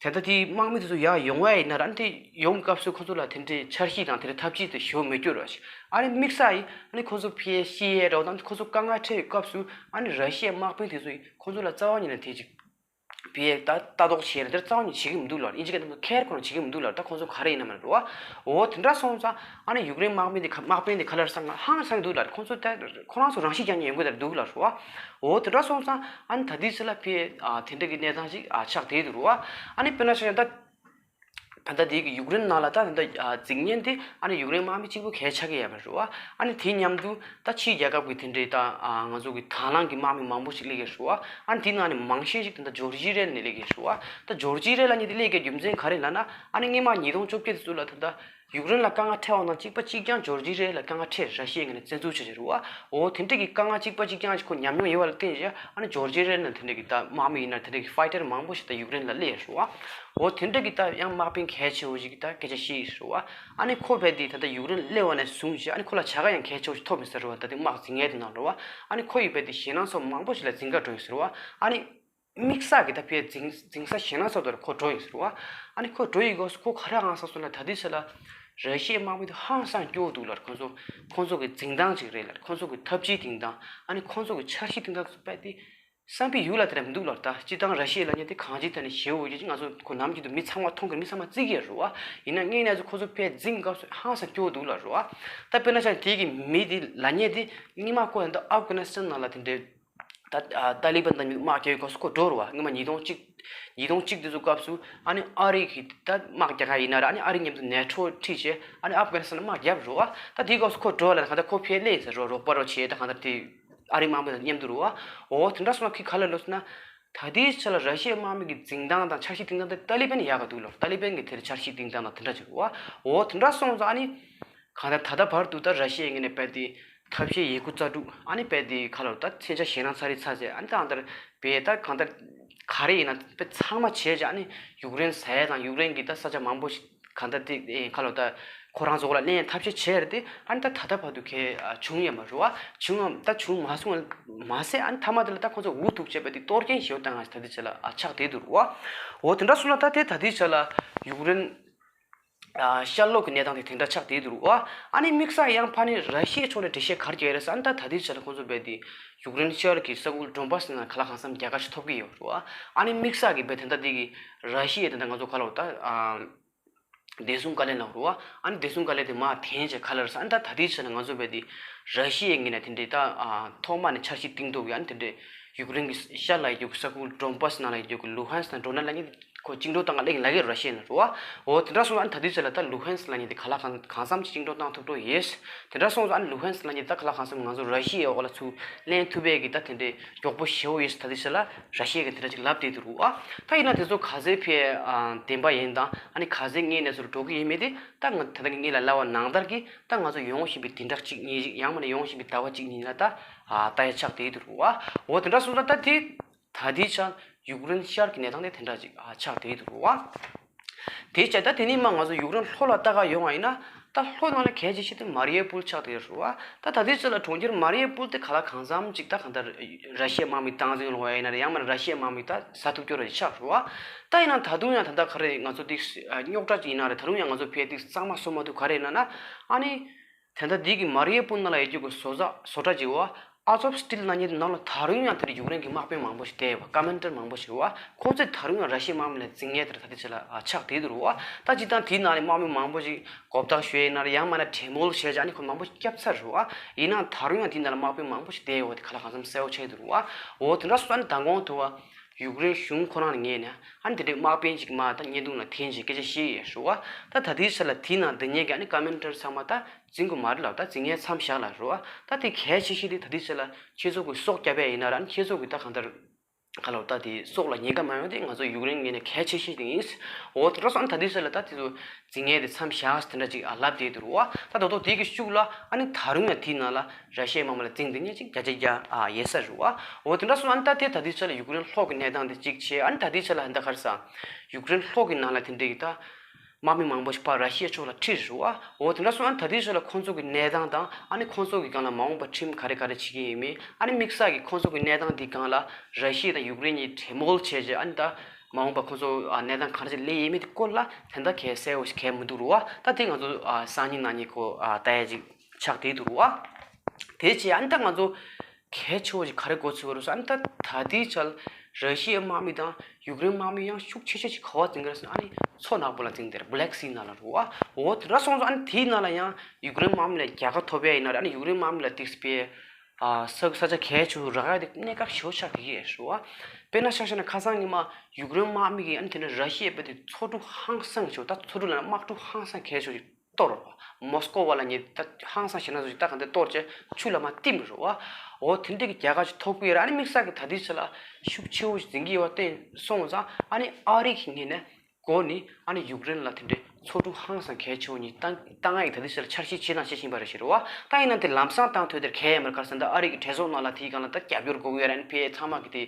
དེ་ལྟ་དེ་དམག་མི་དེ་ཚོ་ཡར་ཡོང་བ་ཡིན་ན་ར། ཨ་ནི་དེ་ཡོང་སྐབས་སུ་ཁོང་ཚོ་ལ་དེ་འདྲའི་འཆར་གཞི་དང་དེ་འདྲའི་ཐབས་ཇུས་དེ་ཞེ་པོ་མེད་རྒྱུ་རེད་བ། ཨ་ནི་དམིགས་བསལ་ཡིན་ཨ་ནི་ཁོང་ཚོ་ཕར་ཤི་ཡས་རེད་བ། ད་ཁོང་ཚོ་དཀའ་ངལ་འཕྲད་ཡོད་སྐབས་སུ་ཨ་ནི་ར་ཤི་ཡའི་དམག་དཔོན་དེ་ཚོ་ཡིས་ཁོང་ཚོ་ལ་རྩ་བ་ཉིད་ནས་དེ་ཅིག་བི་ཡས་ད་ལྟ་རྟོག་བྱེད་རེད། དེར་རྩ་བ་ཉིད་བྱེད་ཀྱི་མི་འདུག་ལབ། ཨིན་ཇི་སྐད་དུ་ཁེར་ཁོ་རང་བྱེད་ཀྱི་མི་འདུག་ལབ། ད་ཁོང་ཚོ་ག་རེ་ཡིན་ན་མ་རེད་བ། འོ་དེ་འདྲ་སོང་ཙང་ཨ་ནི་ཡུཀ་རེན་དམག་མི་དེ་ཁ་དམག་དཔོན་དེ་ག་ལ་སང་ཧང་སང་འདུག་ལབ། ཁོང་ཚོ་ད་ཁོ་རང་ཚོ་རང་ཤི་རྒྱག་ཉེན་ཡོང་གི་ད་འདུག་ལབ་རེད་བ། འོ་དེ་འདྲ་སོང་ཙང་ཨ་ནི་ད་དེའི་ཕྱི་ལ་ཕེ་ཨ་དེ་འདྲ་གི་གནས་སྟངས་ཤིག་ཨ་ཆགས་བསྡད་འདུག་རེད་བ། ཨ་ནི་དཔེར་ན་ཆ་བཞག་ན་ད་ད་ལྟ་དེ་གི་ཡུཀ་རེན་ནང་ལ་ད་ད་ལྟ་ཨ་འཛིང་ཉེན་དེ་ཨ་ནི་ཡུཀ་རེན་དམག་མི་གཅིག་པུ་གས་ཆགས་ཀྱི་ཡོད་པ་རེད་བ། ཨ་ནི་དེ་མཉམ་དུ་ད་ཕྱིའི་རྒྱལ་ཁབ་ཀྱི་དེ་འདྲའི་ད་ཨ་ང་ཚོ་གི་དང་བླངས་ཀྱི་དམག་མི་མང་པོ་ཞིག་སླེབས་ཀྱི་རེད་བ། ཨ་ནི་དེའི་ནང་ནས་མང་ཤོས་ཤིག་ད་ལྟ་ཇོར་ཇི་རི་ནས་སླེབས་ཀྱི་རེད་བ། ད་ཇོར་ཇི་རི་ལབ་མཁན་དེ་སླེབས་ཀྱི་རྒྱུ་མཚན་ག་རེ་ལབ་ན། ཨ་ནི་སྔོན་མ་ཉིས་སྟོང་བཅོ་བརྒྱད་དེ་ཚོ་ལ་ད་ལྟ་ཡུཀ་རེན་ལ་དཀའ་ངལ་འཕྲད་པ་དང་གཅིག་པ་གཅིག་རྐྱང་ཇོར་ཇི་རི་ལ་དཀའ་ངལ་འཕྲད། ར་ཤི་ཡའི་ངོས་ནས་བཙན་འཛུལ་བྱས་བྱས་རེད་བ། འོ་དེ་འདྲ་གི་དཀའ་ངལ་གཅིག་པ་གཅིག་རྐྱང་ཞིག་ཁོ་ཉམས་མྱོང་ཡོད་པ་ལ་བརྟེན་བྱས་ཨ་ནི་ཇོར་ཇི་རི་ནས་དེ་འདྲ་གི་ད་དམག་མི་ཡིན་ན་དེ་འདྲ་གི་ཕའི་ཊར་མང་པོ་ཞིག་ད་ཡུཀ་རེན་ལ་སླེབས་རེད་བ། འོ་དེ་འདྲ་གི་ད་ཡང་དམག་དཔོན་གལ་ཆེ་བོ་ཞིག་གི་ད་སྐད་ཆ་བཤད་ཡོད་རེད་བ། ཨ་ནི་ཁོ་རྦད་དེ་ད་ལྟ་ཡུཀ་རེན་སླེབས་པ་ནས་བཟུང་བྱས་ཨ་ནི་ཁོ་ལ་བྱ་དགའ་ཡང་གལ་ཆེ་བོ་ཞིག་ཐོབ་ཡོད་ས་རེད་བ། ད་ལྟའི་དམག་འཛིང་མཁན་དེ་ནང་རེད་བ། ཨ་ནི་ཁོ་ཡིས་རྦད་དེ་ཞེད་སྣང་ཚ་བོ་མང་པོ་ཞིག་ལ་འཛིང་ག་འགྲོ་ཡོད་ས་རེད་བ། ཨ་ནི་དམིགས་བསལ་གྱི་ད་ཕེ་འཛིང་འཛིང་ས་ཞེད་སྣང་ཚ་བོ་དེ་ཁོ་འགྲོ་ཡོད་ས་རེད་བ། ཨ་ནི་ཁོ་འགྲོ་ཡི་སྐབས་སུ་ཁོ་ག་རེ་ཧང་སངས་སོང་ན། ད་ལྟའི་ཆ་ལ་ ར་ཤི་ཡའི་དམག་མི་དེ་ཧང་སང་སྐྱོ་བོ་འདུག་ལབ། ཁོང་ཚོ་ཁོང་ཚོ་གི་འཛིང་སྟངས་ཅིག་རེད་ལབ། ཁོང་ཚོ་གི་འཐབ་ཇུས་འཛིང་སྟངས། ཨ་ནི་ཁོང་ཚོ་གི་འཆར་གཞི་འཛིང་སྟངས་སུ་དཔེ་དེ་བསམ་པའི་ཡུལ་ལ་དེ་འདྲ་མི་འདུག་ལབ། ད་སྤྱིར་བཏང་ར་ཤི་ཡའི་ལབ་མཁན་དེ་གང་ཅིའི་ཐད་ནས་ཞེ་པོ་ཡོད་ཅིག་ང་ཚོ་ཁོ་ནམ་རྒྱུན་དུ་མི་ཚང་མ་མཐོང་གི། མི་ཚང་མ་བརྩི་གི་ཡོད་རེད་བ། ཡིན་ན་དངོས་གནས་ཚུལ་ཁོ་ཚོ་དཔེ་འཛིང་སྐབས་སུ་ཧང་སང་སྐྱོ་བོ་འདུག་ལབ་རེད་བ། ད་དཔེར་ན་ཆ་དེ་གི་མི་དེ་ལབ་མཁན་དེ་སྔོན་མ་ཁོ་ཡང་ད་ཨབ་གྷ་ནི་སི་ཐན་ནང་ལ་དེ་འདྲའི་ད་ཨ་ཏཱ་ལི་བན་དང་དམག་རྒྱག་པའི་སྐབས་སུ་ཁོ་འགྲོ་རུ་བ། སྔོན་མ་ཉིས་སྟོང་གཅིག་ཉིས་སྟོང་གཅིག་དེ་ཚོ་སྐབས་སུ་ཨ་ནི་ཨ་རི་གི་ད་དམག་རྒྱག་ག་ཡིན་ན་ར། ཨ་ནི་ཨ་རི་མཉམ་དུ་ནེ་ཊོ་ཁྲིད་བྱས། ཨ་ནི་ཨབ་གྷ་ནི་སི་ཐན་དམག་རྒྱབ་རུ་བ། ད་དེའི་སྐབས་སུ་ཁོ་འགྲོ་ལ་གང་ལྟར་ཁོ་ཕར་སླེབས་ཟེར་རོ། རོགས་པ་རོགས་བྱས། ད་གང་ལྟར་དེ་ཨ་རི་དམག་མི་དང་མཉམ་དུ་རུ་བ། འོ་དེ་འདྲ་སོང་ན་ཁི་ག་ལ་ལོས་ཟེར་ན། ད་ལྟའི་ཆ་ལ་ར་ཤི་ཡའི་དམག་མི་གི་འཛིང་སྟངས་དང་འཆར་གཞི་འཛིང་སྟངས་དེ་ཏཱ་ལི་བན་ཡག་ག་འདུག་ལབ། ཏཱ་ལི་བན་གི་དེར་འཆར་གཞི་འཛིང་སྟངས་དང་དེ་འདྲ་ཅིག་རུ་བ། འོ་དེ་འདྲ་སོང་ཙང་ཨ་ནི། གང་ལྟར་ད་ལྟ་བར་དུ་ད་ར་ཤི་ཡའི་ངོས་ནས་དཔེ་དེ་ཐབས་ཤེས་ཡི་གུ་རྩལ་སྤྲུགས། ཨ་ནི་དཔེ་དེ་ག་ལབ། ད་མཚོན་ཆ་ཞེད་སྣང་ཚ་རེ་ཚ་བྱས། ཨ་ནི་ད་གང་ལྟར་དཔེ་ད་གང་ལྟར་ག་རེ་ཡིན་ན་དཔེ་ཚང་མ་བྱས་བྱས། ཨ་ནི་ཡུཀ་རེན་ཟ་ཡ་དང་ཡུཀ་རེན་གྱི་ད་ས་ཆ་མང་པོ་ཞིག་གང་ལྟར་དེ་ཨེ་ག་ལབ། ད་ཁོ་རང་ཚོ་ལ་ལེན་ཐབས་ཤེས་བྱས་རེད་དེ། ཨ་ནི་ད་ད་ལྟ་བར་དུ་གས་ཨ་བྱུང་ཡོད་མ་རེད་བ། བྱུང་ཡང་ད་བྱུང་མ་སོང་བ་མ་ཟད། ཨ་ནི་མཐའ་མ་དེ་ལ་ད་ཁོ་ཚོ་འུ་ཐུག་བྱས་པ་དེ་གཏོར་སྐྱོན་ཞེ་པོ་བཏང་ང་ད་ལྟའི་ཆ་ལ་ཨ་ཆགས་བསྡད་འདུག་རུ་བ། འོ་དེ་འདྲ་སོང་ན་ད་དེ་ད་ལྟའི་ཆ་ལ་ཡུཀ་རེན། ཨ་ཤར་ལྷོ་གི་གནས་སྟངས་དེ་དེ་འདྲ་ཆགས་བསྡད་འདུག་རུ་བ། ཨ་ནི་དམིགས་བསལ་ཡང་ཕ་ནི་ར་ཤི་ཡའི་ཕྱོགས་ནས་འགྲེལ་བཤད་ག་རེ་རྒྱག་ཡོད་རེད་ཟེར་ན། ད་ད་ལྟའི་ཆ་ལ་ཁོང་ཚོ་རྦད་དེ་ཡུཀ་རེན་ཤར་གྱི་ས་ཁུལ་ཌོན་བྷ་སི་ནང་ག་ལ་གང་འཚམ་རྒྱལ་ཁ་ཞིག་ཐོབ་ཀྱི་ཡོད་རུ་བ། ཨ་ནི་དམིགས་བསལ་གྱི་རྦད་དེ་འདྲ་དེ་གི་ར་ཤི་ཡའི་དེ་འདྲ་ང་ཚོ་ག་ལབ་ད་ཨ་བདེ་སྲུང་བཀའ་བློན་ལབ་རུ་བ། ཨ་ནི་བདེ་སྲུང་བཀའ་བློན་དེ་མར་འཐེན་བྱས་ག་ལབ་རེད་ཟེར་ན། ད་ད་ལྟའི་ཆ་ལ་ང་ཚོ་རྦད་དེ་ར་ཤི་ཡའི་ངོས་ནས་དེ་འདྲའི་ད་ཨ་ཐོག་མ་ནས་འཆར་གཞི་བཏིང་འདུག་ཡ། ཨ་ནི་དེ་འདྲའི་ཡུཀ་རེན་གྱི་ཤར་ལ་ཡོད་རྒྱུ་གི་ས་ཁུལ་ཌོན་བྷ་སི་ནང་ལ་ཡོད་རྒྱུ་གི་ལུ་ཧན་སི་དང་ཌོ་ནེ་སི་ལབ་མཁན་ཁོ་བཅིངས་འགྲོལ་བཏང་ག་སླེབས་ཡིན་ལབ་ཀྱི་ར་ཤི་ཡ་ནས་རུ་བ། འོ་དེ་འདྲ་སོང་ཙང་ཨ་ནི་ད་ལྟའི་ཆ་ལ་ད་ལུ་ཧན་སི་ལབ་མཁན་དེ་ག་ལ་གང་གང་འཚམ་ཅིག་བཅིངས་འགྲོལ་བཏང་ཐུབ་འགྲོ་ཡོད། དེ་འདྲ་སོང་ཙང་ཨ་ནི་ལུ་ཧན་སི་ལབ་མཁན་དེ་ད་ག་ལ་གང་འཚམ་ང་ཚོ་ར་ཤི་ཡའི་འོག་ལ་ཚུར་ལེན་ཐུབ་པའི་གི་ད་དེ་འདྲའི་མགྱོགས་པོ་ཞེ་པོ་ཡོད་ཟེར་ད་ལྟའི་ཆ་ལ་ར་ཤི་ཡ་གི་དེ་འདྲ་ཅིག་ལབ་བསྡད་འདུག་རུ་བ། ད་ཡིན་ན་དེ་ཚོ་ག་ཚོད་ཕར་ཨ་བདེན་པ་ཡིན་དང་། ཨ་ནི་ག་ཚོད་དངོས་གནས་ཚུར་འགྲོ་གི་ཡིན་མིན་དེ་ད་ང་ད་ལྟ་ངས་ལ་ལབ་པ་ནང་ལྟར་གྱི་ད་ང་ཚོ་ཡོང་བཞིན་པའི་བདུན་ཕྲག་གཅིག་གཉིས་ཅིག་ཡང་མིན་ན་ཡོང་བཞིན་པའི་ཟླ་བ་གཅིག་གཉིས་ལ་ད་ཨ་ལྟ་ཡ་ཆགས་བསྡད་འདུག་རུ་བ། འོ་དེ་འདྲ་སོང་ཙང་ད་དེ། ད་ལྟའི་ཆར་ཡུཀ་རེན་ཤར་གྱི་གནས་སྟངས་དེ་དེ་འདྲ་ཅིག་ཨ་ཆགས་བསྡད་འདུག་རུ་བ། དེ་བྱས་ད་དེ་ནས་མར་ང་ཚོ་ཡུཀ་རེན་ལྷོ་ལ་ལྟ་ག་ཡོང་བ་ཡིན་ན། ད་ལྷོ་ནང་ལ་གལ་ཆེ་ཤོས་དེ་མ་རི་ཡུ་པུལ་ཆགས་བསྡད་རུ་བ། ད་ད་ལྟའི་ཆར་ལ་གྲོང་ཁྱེར་མ་རི་ཡུ་པུལ་དེ་ག་ལ་གང་འཚམ་ཅིག་ད་གང་ལྟར་ར་ཤི་ཡའི་དམག་མི་སྟངས་འཛིན་ལོག་ཡ་ཡིན་ན་རེད། ཡང་མིན་ན་ར་ཤི་ཡའི་དམག་མི་ད་ཟ་ཐུབ་རྒྱུ་རེ་ཆགས་རུ་བ། ད་ཡིན་ན་ད་དུང་ཡང་ད་ལྟ་ག་རེ་ང་ཚོ་ཏིག་རྙོག་དྲ་ཅིག་ཡིན་ན་རེད། ད་རུང་ཡང་ང་ཚོ་ཕར་ཏིག་གཙང་མ་བཟོ་མ་ཐུབ་ག་རེ་ཡིན་ན་ན། ཨ་ནི། དེ་འདྲ་འདི་གི་མ་རི་ཡུ་པུལ་ནང་ལ་ཡོད་རྒྱུ་གི་བཟོ་གྲྭ་བཟོ་གྲྭ་ཅིག་བ། ཨ་ཛོབ་སི་ཊིལ་ལབ་མཁན་དེ་ནང་ལ་ད་རུང་ཡང་དེ་འདྲ་ཡུཀ་རེན་གྱི་དམག་དཔོན་མང་པོ་ཞིག་བསྡད་ཡོད་པ། ཀོ་མན་ཌར་མང་པོ་ཞིག་བ། ཁོ་ཚོས་ད་རུང་ཡང་ར་ཤི་ཡའི་དམག་མི་ལ་འཛིང་ཡས་དེ་འདྲ་ད་ལྟའི་ཆ་ལ་ཨ་ཆགས་བསྡད་འདུག་རུ་བ། ད་སྤྱིར་བཏང་དེའི་ནང་ལ་དམག་མི་མང་པོ་ཞིག་གོ་བརྡ་ཞུ་ཡས་ཡིན་ན་རེད། ཡང་མིན་ན་གྲོས་མོལ་བྱས་བྱས་ཨ་ནི་ཁོ་མང་པོ་ཞིག་བསྐྱབས་ཚར་རུ་བ། ཡིན་ནའང་ད་རུང་ཡང་དེའི་ནང་ལ་དམག་དཔོན་མང་པོ་ཞིག་བསྡད་ཡོད་པ་དེ་ག་ལ་གང་འཚམ་གསལ་པོ་ཆགས་འདུག་རུ་བ། འོ་དེ་འདྲ་སོང་ཙང་ཨ་ནི་མདང་དགོང་དུ་བ། ཡུཀ་རེན་གཞུང་ཁོ་རང་ལ་ངོས་ནས་ཨ་ནི་དེ་འདྲའི་དམག་དཔོན་ཅིག་མར་ད་བརྙན་ཐུང་ནང་འཐེན་བྱས་སྐད་ཆ་བཤད་ཡས་རེད་བ། ད་ད་ལྟའི་ཆ་ལ་དེའི་ནང་སྡོད་མཁན་གྱི་ཨ་ནི་ཀོ་མན་ཌར་ཚང་མ་ད་འཛིང་དགོས་མ་རེད་ལབ། ད་འཛིང་མཁན་མཚམས་བཞག་ལབ་རེད་བ། ད་དེ་གལ་ཆེ་ཤོས་དེ་ད་ལྟའི་ཆ་ལ་ཁྱེད་ཚོ་གི་སྲོག་སྐྱོབ་ཡས་ཡིན་ན་ར། ཨ་ནི་ཁྱེད་ཚོ་གི་ད་གང་ལྟར་ག་ལབ་ད་དེ་སྲོག་ལ་ཉེན་ཁ་མ་ཡོང་དེ་ང་ཚོ་ཡུཀ་རེན་ངོས་ནས་གལ་ཆེ་ཤོས་དེ་ཡིན། འོ་དེ་འདྲ་སོང་ཨ་ནི་ད་ལྟའི་ཆ་ལ་ད་དེ་ཚོ་འཛིང་མཁན་དེ་མཚམས་བཞག་དེ་འདྲ་ཅིག་ཨ་ལབ་བསྡད་འདུག་རེད་བ། ད་ད་དུང་དེ་གི་ཤུགས་ལ་ཨ་ནི་ད་རུང་ཡང་དེའི་ནང་ལ་ར་ཤི་ཡའི་དམག་མི་ལ་འཛིང་སྡོད་མཁན་ཅིག་བརྒྱ་ཆ་བརྒྱ་ཨ་ཡོད་ས་རེད་བ། འོ་དེ་འདྲ་སོང་ཨ་ནི་ད་དེ་ད་ལྟའི་ཆ་ལ་ཡུཀ་རེན་ལྷོ་གི་གནས་སྟངས་དེ་གཅིག་བྱས། ཨ་ནི་ད་ལྟའི་ཆ་ལ་ད་ག་རེ་ཟ། ཡུཀ་རེན་ལྷོ་གི་ནང་ལ་དེ་འདྲའི་གི་ད་དམག་མི་མང་པོ་ཞིག་ཕར་ར་ཤི་ཡའི་ཕྱོགས་ལ་ཁྲིད་རེད་བ། འོ་དེ་འདྲ་སོང་ཨ་ནི་ད་ལྟའི་ཆ་ལ་ཁོང་ཚོ་གི་གནས་སྟངས་དང་། ཨ་ནི་ཁོང་ཚོ་གི་སྒང་ལ་མ་འོངས་པ་ཁྲིམས་ག་རེ་ག་རེ་བྱེད་ཀྱི་ཡིན་མིན། ཨ་ནི་དམིགས་བསལ་གྱི་ཁོང་ཚོ་གི་གནས་སྟངས་འདི་སྒང་ལ་ར་ཤི་ཡ་དང་ཡུཀ་རེན་གཉིས་གྲོས་མོལ་བྱས་རྗེས། ཨ་ནི་ད་མ་འོངས་པ་ཁོང་ཚོ་ཨ་གནས་སྟངས་ག་འདྲ་ཞིག་སླེབས་ཡིན་མིན་དེ་སྐོར་ལ་ད་ལྟ་གལ་གསལ་བོ་ཞིག་གལ་མི་འདུག་རེད་བ། ད་དེ་ང་ཚོ་ཨ་སང་ཉིན་གནངས་ཉིན་ཁོ་ཨ་ལྟ་ཡ་ཅིག་ཆགས་བསྡད་འདུག་རེད་བ། དེ་བྱས་ཨ་ནི་ད་ང་ཚོ་གལ་ཆེ་བོ་ཞིག་ག་རེ་གོ་ཚུལ་བ་རུ་སོང་། ཨ་ནི་ད་ད་ལྟའི་ཆར་ར་ཤི་ཡའི་དམག་མི་དང་ཡུཀ་རེན་དམག་མི་ཡང་ཤུགས་ཆེ་ཤོས་ཤིག་ག་བ་འཛིང་གི་རེད་ཟེར་ན། ཨ་ནི་མཚོ་ནག་པོ་ལ་འཛིང་བསྡད་རེད། བྷི་ལེག་སི་ནང་ལ་རུ་བ། འོ་དེ་འདྲ་སོང་ཙང་ཨ་ནི་དེའི་ནང་ལ་ཡང་ཡུཀ་རེན་དམག་མི་ལ་རྒྱལ་ཁ་ཐོབ་ཡ་ཡིན་ན་རེད། ཨ་ནི་ཡུཀ་རེན་དམག་མི་ལ་ཏིག་སྤེ་ཨ་ས་ས་ཆ་གལ་ཆེ་བོ་རག་ཡ་དེ་གནད་འགག་ཞེ་པོ་ཆགས་ཀྱི་ཡོད་རུ་བ། དཔེར་ན་ཆ་བཞག་ན་ཁ་སང་ཉི་མ་ཡུཀ་རེན་དམག་མི་གིས་ཨ་ནི་དེ་འདྲ་ར་ཤི་ཡའི་དཔེ་དེ་མཚོ་གྲུ་ཧང་སང་ཆེ་བོ། ད་མཚོ་གྲུ་ལ་ན་དམག་གྲུ་ཧང་སང་གལ་ཆེ་བོ་ཞིག་གཏོར་རོ། མོ་སི་ཀོ་བ་ལ་ཉེ་ད་ཧང་སང་ཞེ་ན་བཟོ་ཞིག་ད་གང་དེ་གཏོར་བྱས་ཆུ་ལ་མ་བསྟིམ་རོ། འོ་དེ་འདྲ་གི་རྒྱལ་ཁ་ཞིག་ཐོབ་ཀྱི་ཡོད་རེད། ཨ་ནི་དམིགས་བསལ་གྱི་ད་ལྟའི་ཆ་ལ་ཤུགས་ཆེ་བོ་ཞིག་འཛིན་གྱི་ཡོད་པ་བརྟེན་སོང་ཙང་། ཨ་ནི་ཨ་རི་གི་ངོས་ནས་འགོ་ནས་ཨ་ནི་ཡུཀ་རེན་ལ་དེ་འདྲའི་མཚོ་གྲུ་ཧང་སང་གལ་ཆེ་བོ་གཉིས་བཏང་བཏང་ཡག་གི་ད་ལྟའི་ཆ་ལ་འཆར་གཞི་བྱས་དང་བྱེད་བཞིན་པ་རེད་ཤི་རེད་བ། ད་ཡིན་ན་དེ་ལམ་སང་བཏང་ཐུབ་དེར་གལ་ཡོད་མ་རེད། ག་རེ་ཟེར་ན་ད་ཨ་རི་གི་གྲོས་ཚོགས་ནང་ལ་དེའི་སྒང་ལ་ད་རྒྱབ་སྐྱོར་དགོས་ཀྱི་ཡོད་རེད། ཨ་ནི་ཕའི་ཚང་མ་གི་དེ་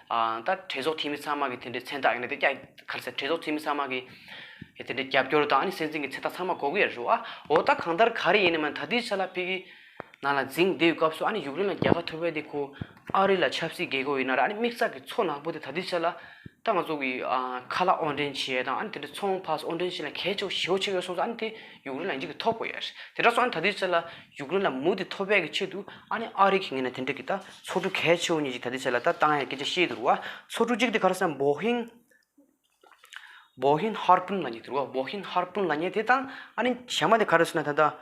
ཨ་ད་གྲོས་ཚོགས་འཐུས་མི་ཚང་མ་གི་དེ་འདྲའི་མཚན་རྟགས་ཡིན་ན་དེ་རྒྱ་ག་རེ་ཟེར། གྲོས་ཚོགས་འཐུས་མི་ཚང་མ་གི་དེ་འདྲའི་རྒྱབ་སྐྱོར་དང་ཨ་ནི་སྲིད་འཛིན་གྱི་མཚན་རྟགས་ཚང་མ་དགོས་ཀྱི་ཡོད་རེད་བ། འོ་ད་གང་ལྟར་ག་རེ་ཡིན་ནའི་མ་ད་ལྟའི་ཆ་ལ་ཕ་གི་ནང་ལ་འཛིང་བསྡད་ཡོད་སྐབས་སུ། ཨ་ནི་ཡུཀ་རེན་ལ་རྒྱལ་ཁ་ཐོབ་ཡས་དེ་ཁོ་ཨ་རི་ལ་ཆབ་སྲིད་རྒྱལ་ཁབ་ཡིན་ན་ར། ཨ་ནི་དམིགས་བསལ་གྱི་མཚོ་ནག་པོ་དེ་ད་ལྟའི་ཆ་ལ་ ད་ང་ཚོ་གི་ཨ་ཁ་ལག་དབོར་འདྲེན་བྱེད་ཡས་དང་ཨ་ནི་དེ་འདྲ་ཚོང་ཕར་ཚུར་དབོར་འདྲེན་བྱེད་ཡས་ལ་གལ་ཆེ་བ་ཞེ་པོ་ཆགས་ཡོད་སོང་ཙང་ཨ་ནི་དེ་ཡུཀ་རེན་ལ་ཡིན་གཅིག་གིས་ཐོབ་དགོས་ཡས་རེད། དེ་འདྲ་སོང་ཨ་ནི་ད་ལྟའི་ཆ་ལ་ཡུཀ་རེན་ལ་མུ་མཐུད་ཐོབ་ཡས་ཀྱི་ཆེད་དུ་ཨ་ནི་ཨ་རི་གི་ངོས་ནས་དེ་འདྲ་གི་ད་མཚོ་གྲུ་གལ་ཆེ་བོ་གཉིས་ཅིག་ད་ལྟའི་ཆ་ལ་ད་བཏང་ཡས་སྐད་ཆ་བཤད་འདུག་བ། མཚོ་གྲུ་གཅིག་དེ་ག་རེ་ཟེར་ན་བོ་ཧིན་བོ་ཧིན་ཧར་པུན་ལབ་མཁན་དེ་རེད་བ། བོ་ཧིན་ཧར་པུན་ལབ་མཁན་དེ་དང་ཨ་ནི་གཞན་མ་དེ་ག་རེ་ཟེར་ན་ད་ལྟ་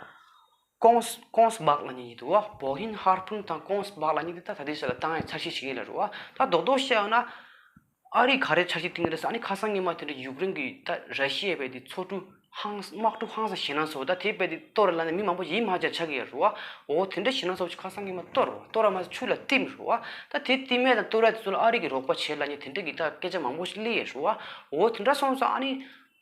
ཀོང་ཀོང་སྦག་ལབ་མཁན་ཡིན་འདུག་བ། བོ་ཧིན་ཧར་པུན་དང་ཀོང་སྦག་ལབ་མཁན་དེ་ད་ད་ལྟའི་ཆ་ལ་བཏང་ཡས་འཆར་གཞི་བྱེད་ཀྱི་ཡོད་ལབ་རེད་བ། ད་རྡོག་རྡོག་བཤད་ཡོང་ན་ཨ་རིས་ག་རེ་འཆར་གཞི་བཏིང་གི་རེད་ཟེར་ཨ་ནི་ཁ་སང་ཉི་མ་དེ་འདྲ་ཡུཀ་རེན་གྱི་ད་ར་ཤི་ཡའི་བས་དེ་མཚོ་གྲུ་ཧང་དམག་གྲུ་ཧང་སང་ཞེད་སྣང་ཚ་པོ་ད་དེ་བས་དེ་གཏོར་ལབ་ནས་མི་མང་པོ་ཡིད་མ་ཆེས་ཆགས་ཀྱི་ཡོད་རེད་བ། འོ་དེ་འདྲ་ཞེད་སྣང་ཚ་པོ་ཅིག་ཁ་སང་ཉི་མ་གཏོར་བ། གཏོར་བ་མ་ཟད་ཆུ་ལ་བསྟིམས་རེད་བ། ད་དེ་བསྟིམ་ཡས་དང་གཏོར་ཡས་དེ་ཚོ་ལ་ཨ་རི་གིས་རོགས་པ་བྱེད་ལབ་མཁན་དེ་འདྲ་གི་ད་སྐད་ཆ་མང་པོ་ཞིག་སླེབས་ཡོད་རེད་བ། འོ་དེ་འདྲ་སོང་ཙང་ཨ་ནི་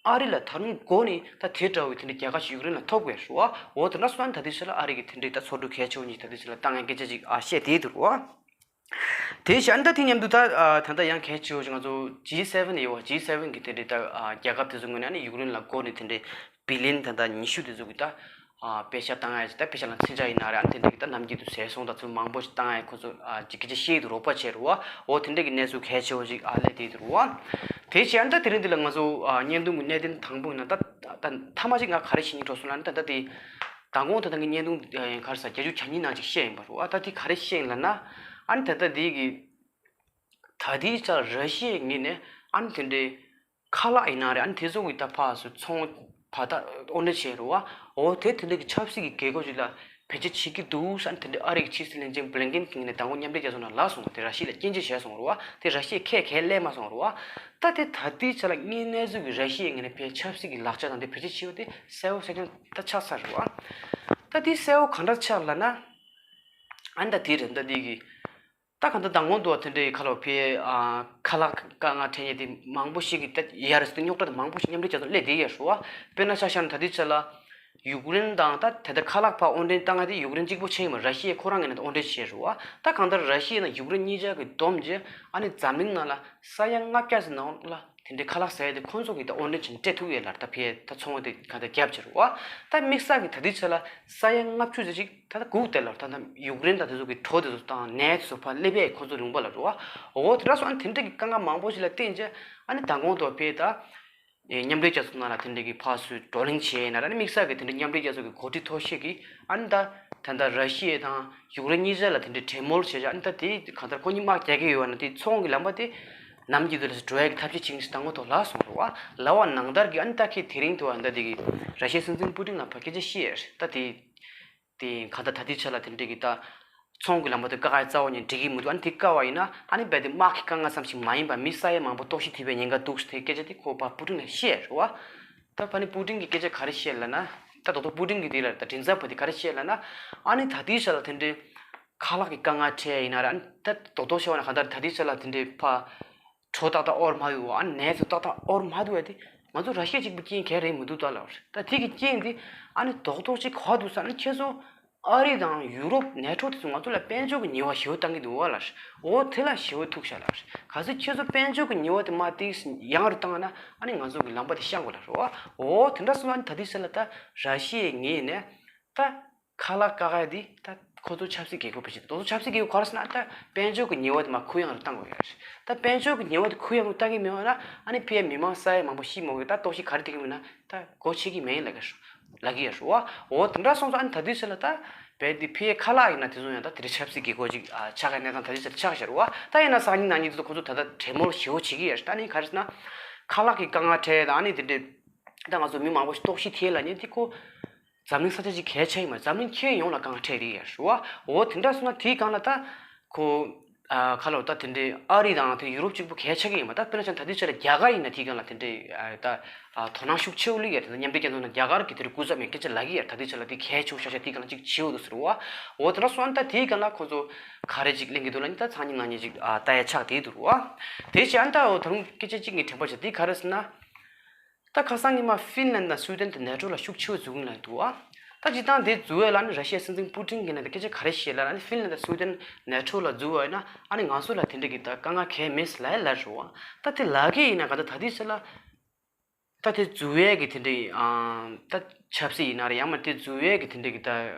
ཨ་རི་ལ་ད་རུང་འགོ་ནས་ད་དེ་འདྲ་བའི་དེ་འདྲ་རྒྱལ་ཁ་ཞིག་ཡུཀ་རེན་ལ་ཐོབ་དགོས་རེད་བ། འོ་དེ་འདྲ་སོང་ཙང་ད་ལྟའི་ཆ་ལ་ཨ་རི་གིས་དེ་འདྲའི་ད་མཚོ་གྲུ་གལ་ཆེ་བོ་གཉིས་ད་ལྟའི་ཆ་ལ་བཏང་ཡས་སྐད་ཆ་ཅིག་ཨ་བཤད་བསྡད་འདུག་རེད་བ། དེ་བཞིན་ད་དེ་མཉམ་དུ་ད་ད་ལྟ་ཡང་གལ་ཆེ་བོ་ཞིག་ང་ཚོ་ཇི་སེ་ཝེན་ཡོད་བ། ཇི་སེ་ཝེན་གི་དེ་འདྲའི་ད་རྒྱལ་ཁབ་དེ་ཚོ་ངོས་ནས་ཨ་ནི་ཡུཀ་རེན་ལ་སྒོ་ནས་དེ་འདྲའི་བི་ལི་ཡན་ད་ལྟ་ཉི་ཤུ་དེ་ཚོ་གི་ད་དཔེ་ཆ་བཏང་ཡ་ཅིག་ད་དཔེ་ཆ་ལ་མཚོན་ཆ་ཡིན་ན་རེད། ཨ་ནི་དེ་འདྲའི་གི་ད་ནམ་རྒྱུན་དུ་ཟས་སོང་ད་ཚོད་མང་པོ་ཞིག་བཏང་ཡ་ཁོ་ཚོ་ཅིག་སྐད་ཆ་བཤད་ཀྱི་འདུག་རོགས་པ་བྱས་རེད་བ། འོ་དེ་འདྲའི་གི་གནས་ཚུལ་གལ་ཆེ་བོ་ཞིག་ཨ་སླེབས་བསྡད་འདུག་རེད་བ། དེ་བཞིན་ད་དེ་རིང་འདི་ལ་ང་ཚོ་བརྙན་ཐུང་གི་གནད་དོན་དང་པོ་ཡིན་ན་ད་ད་མཐའ་མ་ཅིག་ང་ག་རེ་བཤད་སྙིང་བྲོ་སོང་ལབ་ན་ད་ད་དེ། མདང་དགོང་ད་ལྟ་ངའི་བརྙན་ཐུང་ག་རེ་ཟ་བརྒྱད་ཅུ་གྱ་གཉིས་ནང་ཅིག་བཤད་ཡིན་པ་རེད་བ། ད་དེ་ག་རེ་བཤད་ཡིན་ལབ་ན། ཨ་ནི་ད་ལྟ་དེ་གི་ད་ལྟའི་ཆར་ར་ཤི་ཡའི་ངོས་ནས་ཨ་ནི་དེ་འདྲའི་ཁ་ལག་ཡིན་ན་རེད། ཨ་ནི་དེ་ཚོ་གི་ད་ཕར་ཚུར་ཚོང་བར་ད་དབོར་འདྲེན་བྱས་རེད་བ། འོ་དེ་དེ་འདྲའི་གི་ཆབ་སྲིད་ཀྱི་རྒྱལ་ཁབ་ཅིག་ལ་བེད་སྤྱོད་བྱེད་ཀྱི་འདུག་ཟེར་ཨ་ནི་དེ་འདྲའི་ཨ་རི་གི་ཕྱི་སྲིད་བློན་ཆེན་བྷི་ལིན་ཀེན་གྱི་ངོས་ནས་མདང་དགོང་མཉམ་འབྲེལ་རྒྱལ་ཚོགས་ནང་ལབ་སོང་བ། དེ་ར་ཤི་ཡ་ལ་སྐྱོན་བརྗོད་བྱས་སོང་རེད་བ། དེ་ར་ཤི་ཡས་ཁས་གས་ལེན་མ་སོང་རེད་བ། ད་དེ་ད་ལྟའི་ཆ་ལ་དངོས་གནས་ཚུལ་གྱི་ར་ཤི་ཡའི་ངོས་ནས་ཕའི་ཆབ་སྲིད་ཀྱི་ལག་ཆ་དང་དེ་བེད་སྤྱོད་བྱས་པ་དེ་གསལ་པོ་གསལ་རྐྱང་ད་ཆགས་ཚར་རེད་བ། ད་དེ་གསལ་པོ་ག་འདྲ་ཆགས་ལབ་ན། ཨ་ནི་ད་དེ་རེད། ད་དེ་གི་ད་ག་འདྲ་མདང་དགོང་དུ་བ་དེ་འདྲའི་ཁ་ལོ་ཕའི་ཨ་ཁ་ལག་དཀའ་ངལ་འཕྲད་མཁན་དེ་མང་པོ་ཞིག་གི་ད་ཡ་རེད་ཟེར་ཏེ་རྙོག་དྲ་དེ་མང་པོ་ཞིག་མཉམ་འབྲེལ་རྒྱལ་ཚོགས་སླེབས་བསྡད་ཡོད་རེད་བ། དཔེར་ན་ཆ་བཞག་ན་ད་ལྟའི་ཆ་ལ། ཡུཀ་རེན་དང་ད་དེ་ལྟར་ཁ་ལག་ཕར་དབོར་འདྲེན་བཏང་ཡ་དེ་ཡུཀ་རེན་གཅིག་པོ་ཆགས་ཀྱི་མ་རེད། ར་ཤི་ཡས་ཁོ་རང་ངོས་ནས་དབོར་འདྲེན་བྱས་རེད་བ། ད་གང་ལྟར་ར་ཤི་ཡ་དང་ཡུཀ་རེན་གཉིས་ཆ་གི་བསྡོམས་རྗེས་ཨ་ནི་འཛམ་གླིང་ནང་ལ་ས་ཡ་ལྔ་བརྒྱ་ཙམ་ནང་ལ་དེ་འདྲའི་ཁ་ལག་ཟ་ཡ་དེ་ཁོང་ཚོ་གིས་ད་དབོར་འདྲེན་བྱས་ནས་སྤྲད་ཐུབ་ཡོད་ལབ། ད་ཕར་ད་ཚོང་དེ་གང་ལྟར་བརྒྱབ་བྱས་རེད་བ། ད་དམིགས་བསལ་གྱི་ད་ལྟའི་ཆ་ལ་ས་ཡ་ལྔ་བཅུ་ཙམ་ཅིག་ད་ལྟ་སྒུག་བསྡད་ལབ། ད་ད་ཡུཀ་རེན་དང་དེ་ཚོ་གི་གྲོ་དེ་ཚོ་དང་ནས་དེ་ཚོ་ཕར་སླེབས་ཡས་ཁོང་ཚོ་ལུང་པ་ལ་རེད་བ། འོ་དེ་འདྲ་སོང་ཨ་ནི་དེ་འདྲ་གི་དཀའ་ངལ་མང་པོ་ཞིག་ལ་བརྟེན་བྱས་ཨ་ནི་མདང་དགོང་དུ་བ་ཕའི་ད། ཨེ་མཉམ་འབྲེལ་རྒྱལ་ཚོགས་ནང་ལ་དེ་འདྲ་གི་ཕར་ཚུར་བགྲོ་གླེང་བྱས་ཡིན་ན་ར་ནི་དམིགས་བསལ་གྱི་དེ་འདྲ་མཉམ་འབྲེལ་རྒྱལ་ཚོགས་ཀྱི་འགོ་ཁྲིད་ཐོག་ཤོས་ཀྱིས་ཨ་ནི་ད་ད་ལྟ་ར་ཤི་ཡ་དང་ཡུཀ་རེན་གཉིས་ཆ་ལ་དེ་འདྲའི་གྲོས་མོལ་བྱས་བྱས་ཨ་ནི་ད་དེ་གང་ལྟར་ཁོ་གཉིས་དམག་རྒྱག་གི་ཡོད་པ་ན་དེ་ཚོང་གི་ལམ་པ་དེ་ནམ་རྒྱུན་དུ་ལས་འགྲོ་ཡ་གི་ཐབས་ཤེས་བྱེད་ཀྱི་ཞིག་མདང་དགོང་དུ་ལབ་སོང་རེད་བ། ལབ་པ་ནང་ལྟར་གྱི་ཨ་ནི་ད་ཁོས་དེ་རིང་དུ་བ་ད་དེ་གི་ར་ཤི་ཡའི་སྲིད་འཛིན་པུ་ཏིན་ལ་ཕར་སྐད་ཆ་བཤད་ཡ་རེད། ད་དེ། དེ་ག་ད་ད་ལྟའི་ཆ་ལ་དེ་འདྲའི་གི་ད་ཚོང་གི་ལམ་པ་དེ་བཀག་ཡ་རྩ་བ་ནས་འགྲིག་གི་མི་འདུག་ཨ་ནི་དེ་བཀག་པ་ཡིན་ན་ཨ་ནི་རྦད་དེ་དམག་གི་དཀའ་ངལ་ཙམ་ཞིག་མ་ཡིན་པར་མི་ས་ཡ་མང་པོ་ལྟོགས་ཤི་ཐེབས་པའི་ཉེན་ཁ་འདུག་ཟེར་དེ་སྐད་ཆ་དེ་ཁོ་ཕར་པུ་ཏིན་ལ་བཤད་རེད་བ། ད་ཕ་ནི་པུ་ཏིན་གྱིས་སྐད་ཆ་ག་རེ་བཤད་ལབ་ན། ད་རྡོག་རྡོག་པུ་ཏིན་གྱིས་དེ་ལ་ད་མགྲིན་ཚབ་པ་དེ་ག་རེ་བཤད་ལབ་ན། ཨ་ནི་ད་ལྟའི་ཆ་ལ་དེ་འདྲའི་ཁ་ལག་གི་དཀའ་ངལ་འཕྲད་ཡིན་ན་ར་ཨ་ནི་ད་རྡོག་རྡོག་བཤད་པ་ན་གང་ལྟར་ད་ལྟའི་ཆ་ལ་དེ་འདྲའི་ཕར། གྲོ་ཏག་ཏག་དབོར་མ་ཐུབ་པ་ཨ་ནི་ནས་ཚོ་ཏག་ཏག་དབོར་མ་ཐུབ་པ་དེ་ང་ཚོ་ར་ཤི་ཡ་གཅིག་པུ་རྐྱེན་གང་རེད་མི་འདུག་ད་ལབ་རེད། ད་དེ་གི་རྐྱེན་དེ་ཨ་ནི་རྡོག་རྡོག་ཅིག་ག་པར་འདུག་ཟེར་ན་ཁྱེད་ཚོ་ཨ་རི་དང་ཡུ་རོབ་ནེ་ཊོ་དེ་ཚོ་ང་ཚོ་ལ་དཔལ་འབྱོར་གྱི་ཉེས་པ་ཞེ་པོ་བཏང་གི་འདུག་བ་ལབ་རེད། འོ་དེ་ལ་ཞེ་པོ་ཐུག་ཤག་ལབ་རེད། གལ་སྲིད་ཁྱེད་ཚོ་དཔལ་འབྱོར་གྱི་ཉེས་པ་དེ་མར་ཏོག་ཙམ་ཡང་རུ་བཏང་ན་ཨ་ནི་ང་ཚོ་གི་ལམ་པ་དེ་བཤང་དགོས་ལབ་རེད་བ། འོ་དེ་འདྲ་སོང་ན་ཨ་ནི་ད་ལྟའི་ཆ་ལ་ད་ར་ཤི་ཡའི་ངོས་ནས་ད། ཁ་ལག་བཀག་ཡ་འདི་ད་ཁོ་ཚོ་ཆབ་སྲིད་རྒྱལ་ཁབ་བེད་སྤྱད་དེ་ཁོ་ཚོ་ཆབ་སྲིད་རྒྱལ་ཁབ་ག་རེ་ཟེར་ན་ད་དཔལ་འབྱོར་གྱི་ཉེས་པ་དེ་མར་གུ་ཡངས་རུ་བཏང་དགོས་ཡ་རེད། ད་དཔལ་འབྱོར་གྱི་ཉེས་པ་དེ་གུ་ཡངས་རུ་བཏང་གི་མེད་པ་ན་ཨ་ནི་ཕ་ཡ་མི་མང་ས་ཡ་མང་པོ་ཤི་མ་དགོས་ད་ལྟོགས་ཤི་ག་རེ་ཐེབས་ཀྱི་མེད་ན་ད་སྒོ་ཕྱེ་གི་མེད་ལབ་ཀྱི་ཡ་རེད། འོ་དེ་འདྲ་སོང་ཙང་ཨ་ནི་ད་དུས་ཚོད་ལ་ད་བལ་དེ་ཕ་ཡའི་ཁ་ལག་ཡིན་ན་དེ་ཚོ་ཡང་ད་དེ་འདྲ་ཆབ་སྲིད་རྒྱལ་ཁབ་ཅིག་ཨ་ཆགས་ཀྱི་གནས་སྟངས་ད་དུས་ཚོད་ལ་ཆགས་བཞག་རེད་བ། ད་ཡིན་ན་སང་ཉིན་གནངས་ཉིན་དེ་ཚོ་ཁོ་ཚོ་ད་ལྟ་གྲོས་མོལ་ཞེ་པོ་བྱེད་ཀྱི་ཡ་རེད། ད་ནི་ག་རེ་ཟེར་ན་ཁ་ལག་གི་དཀའ་ངལ་འཕྲད་ད་ཨ་ནི་དེ་འདྲ། ད་ང་ཚོ་མི་མང་པོ་ཞིག་ལྟོགས་ཤི་ཐེབས་ལབ་མཁན་དེ་ཁོ་འཛམ་གླིང་ས་ཆ་གཅིག་གལ་ཆེ་ཡིན་མ་རེད། འཛམ་གླིང་ཁྱོན་ཡོངས་ལ་དཀའ་ངལ་འཕྲད་རེད་ཡ་རེད་བ། འོ་དེ་འདྲ་སོང་ན་དེའི་སྒང་ལ་ད་ཁོ་ཨ་ཁ་ལོ་ད་དེ་འདྲའི་ཨ་རི་དང་དེ་ཡུ་རོབ་གཅིག་པུ་གལ་ཆེ་གི་ཡིན་མ་རེད། ད་དཔེར་ན་ཆ་ད་དུས་ཚོད་ལ་རྒྱ་གར་ཡིན་ན་དེའི་སྒང་ལ་དེ་འདྲའི་ཨ་ད་ཨ་དོ་སྣང་ཤུགས་ཆེ་བོ་སླེབས་ཡ་རེད། ད་མཉམ་འབྲེལ་རྒྱལ་ཚོགས་ནང་རྒྱ་གར་གི་དེ་རུ་སྐུ་ཚབ་མེད་སྐད་ཆ་ལབ་ཀྱི་ཡ་རེད། ད་དུས་ཚོད་ལ་དེ་གལ་ཆེ་བོ་ཤ་ཤ་དེའི་སྒང་ལ་གཅིག་བྱེད་འོ་འདུག་ཟེར་བ། འོ་དེ་འདྲ་སོང་ན་ད་དེའི་སྒང་ལ་ཁོ་ཚོ་ག་རེ་གཅིག་གླེང་གི་འདུག་ལབ་ན་ད་སང་ཉིན་གནངས་ཉིན་གཅིག་ཨ་ལྟ་ཡ་ཆགས་བསྡད་འདུག་བ། དེ་བྱས་ཨ་ནི་ད་འོ་ད་རུང་སྐད་ཆ་གཅིག་ངས་དྲན་པ་བྱས་དེ་ག་རེ་ཟེར་ན། ད་ཁ་སང་ཉི་མ་ཧྥིན་ལན་དང་སུའི་ཏན་དེ་ནེ་ཊོ་ལ་ཤུགས་ཆེ་བོ་འཛུལ་གྱིན་ལབ་འདུག་ཨ། ད་སྤྱིར་བཏང་དེ་འཛུལ་བའི་ལ་ནི་ར་ཤི་ཡའི་སྲིད་འཛིན་པུ་ཏིན་གྱིས་ནི་སྐད་ཆ་ག་རེ་བཤད་ལབ་ན་ཧྥིན་ལན་དང་སུའི་ཏན་ནེ་ཊོ་ལ་འཛུལ་བ་ཡིན་ན་ཨ་ནི་ང་ཚོ་ལ་དེ་འདྲ་གི་ད་དཀའ་ངལ་གང་ཡང་མེད་ཟེར་ལབ་ཡ་ལབ་རེད་བ། ད་དེ་ལབ་ཀྱི་ཡིན་ན་ག་ད་ད་དེ་ཟེར་ལ། ད་དེ་འཛུལ་བའི་གི་དེ་འདྲ་ཡི་ཨ་ད་ཆབ་སྲིད་ཡིན་ན་རེད། ཡང་མ་དེ་འཛུལ་བའི་གི་དེ་འདྲ་གི་ད་